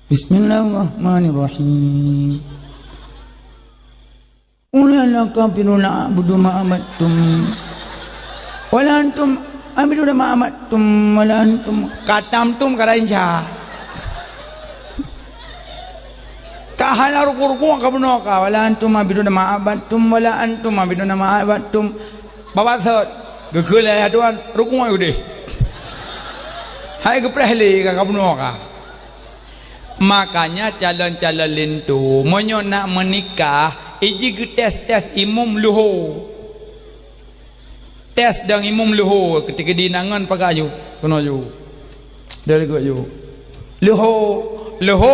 Bismillahirrahmanirrahim. Qul ya ayyuhal kafiruna a'budu ma a'badtum. Wala antum abiduna ma a'badtum, wala antum. Katam tum ka rainca. Ka hana ruku-ruku ka bunoe ka. Wala antum abiduna ma a'badtum, wala antum abiduna ma a'badtum. Babah sot, geukheun lé ayah tuan, ruku udeh. Hai geupreh lé ka, ka bunoe ka. Makanya calon-calon linto, meunyoe nak meunikah, iji geutés-tés imum luho. Tés dong imum luho, keutikeudi nangon paga ju, keunoe ju. Dari geuh ju. Luho, luho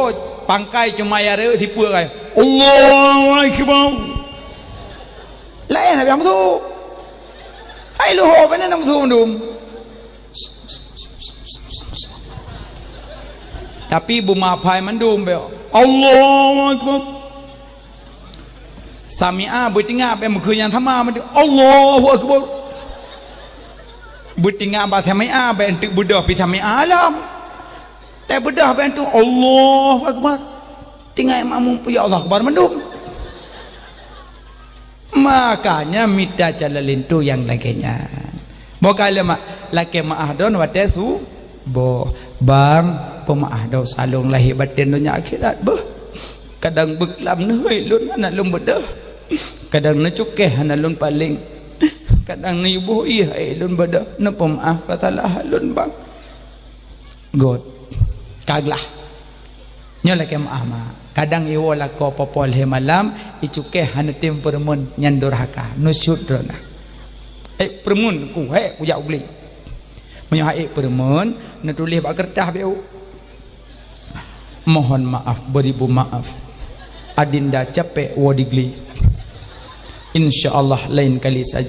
pangkai cuma ya reu sipeue kai. Allahu Akbar. Laén habéh meusu. Hai luho, beuna meusu mandum. Tapi beumaaf hai mandum bèk. Allahu Akbar. Sami'a beutingak bèk meukeue nyang sama mandum. Allahu Akbar. Beutingak bak sami'a bèk enteuk beudôh pi sami'a alam. Teubeudôh bèk enteuk Allahu Akbar. Tinggai makmum, ya Allah Akbar mandum. Makanya mita calon linto nyang lagèe nyan. Boh ka lé ma-, lakèe meu'ah droen watèe suboh. Bang, peumeu'ah dosa lôn lahé batén donya akhirat beuh. Kadang beuklam neuhôi lôn hana lôn beudôh. Kadang neucukéh hana lôn paléng. Kadang neuyuboh ié hai lôn beudôh. Neupeumeu'ah keusalahan lôn, Bang. Göt. Ka glah. Nyoe lakèe meu'ah ma. Kadang iwoe lakoe poh-poh lhèe malam, icukéh hana tem peureumeun nyan durhaka, nusyut droeneuh. Ék peureumeun ku, hék kujak u glé. Meunyoe hana ék peureumeun, neutuléh bak keureutah bèk u. Mohon maaf, beribu maaf. Adinda capék woe di glé. Insya Allah lain kali saja.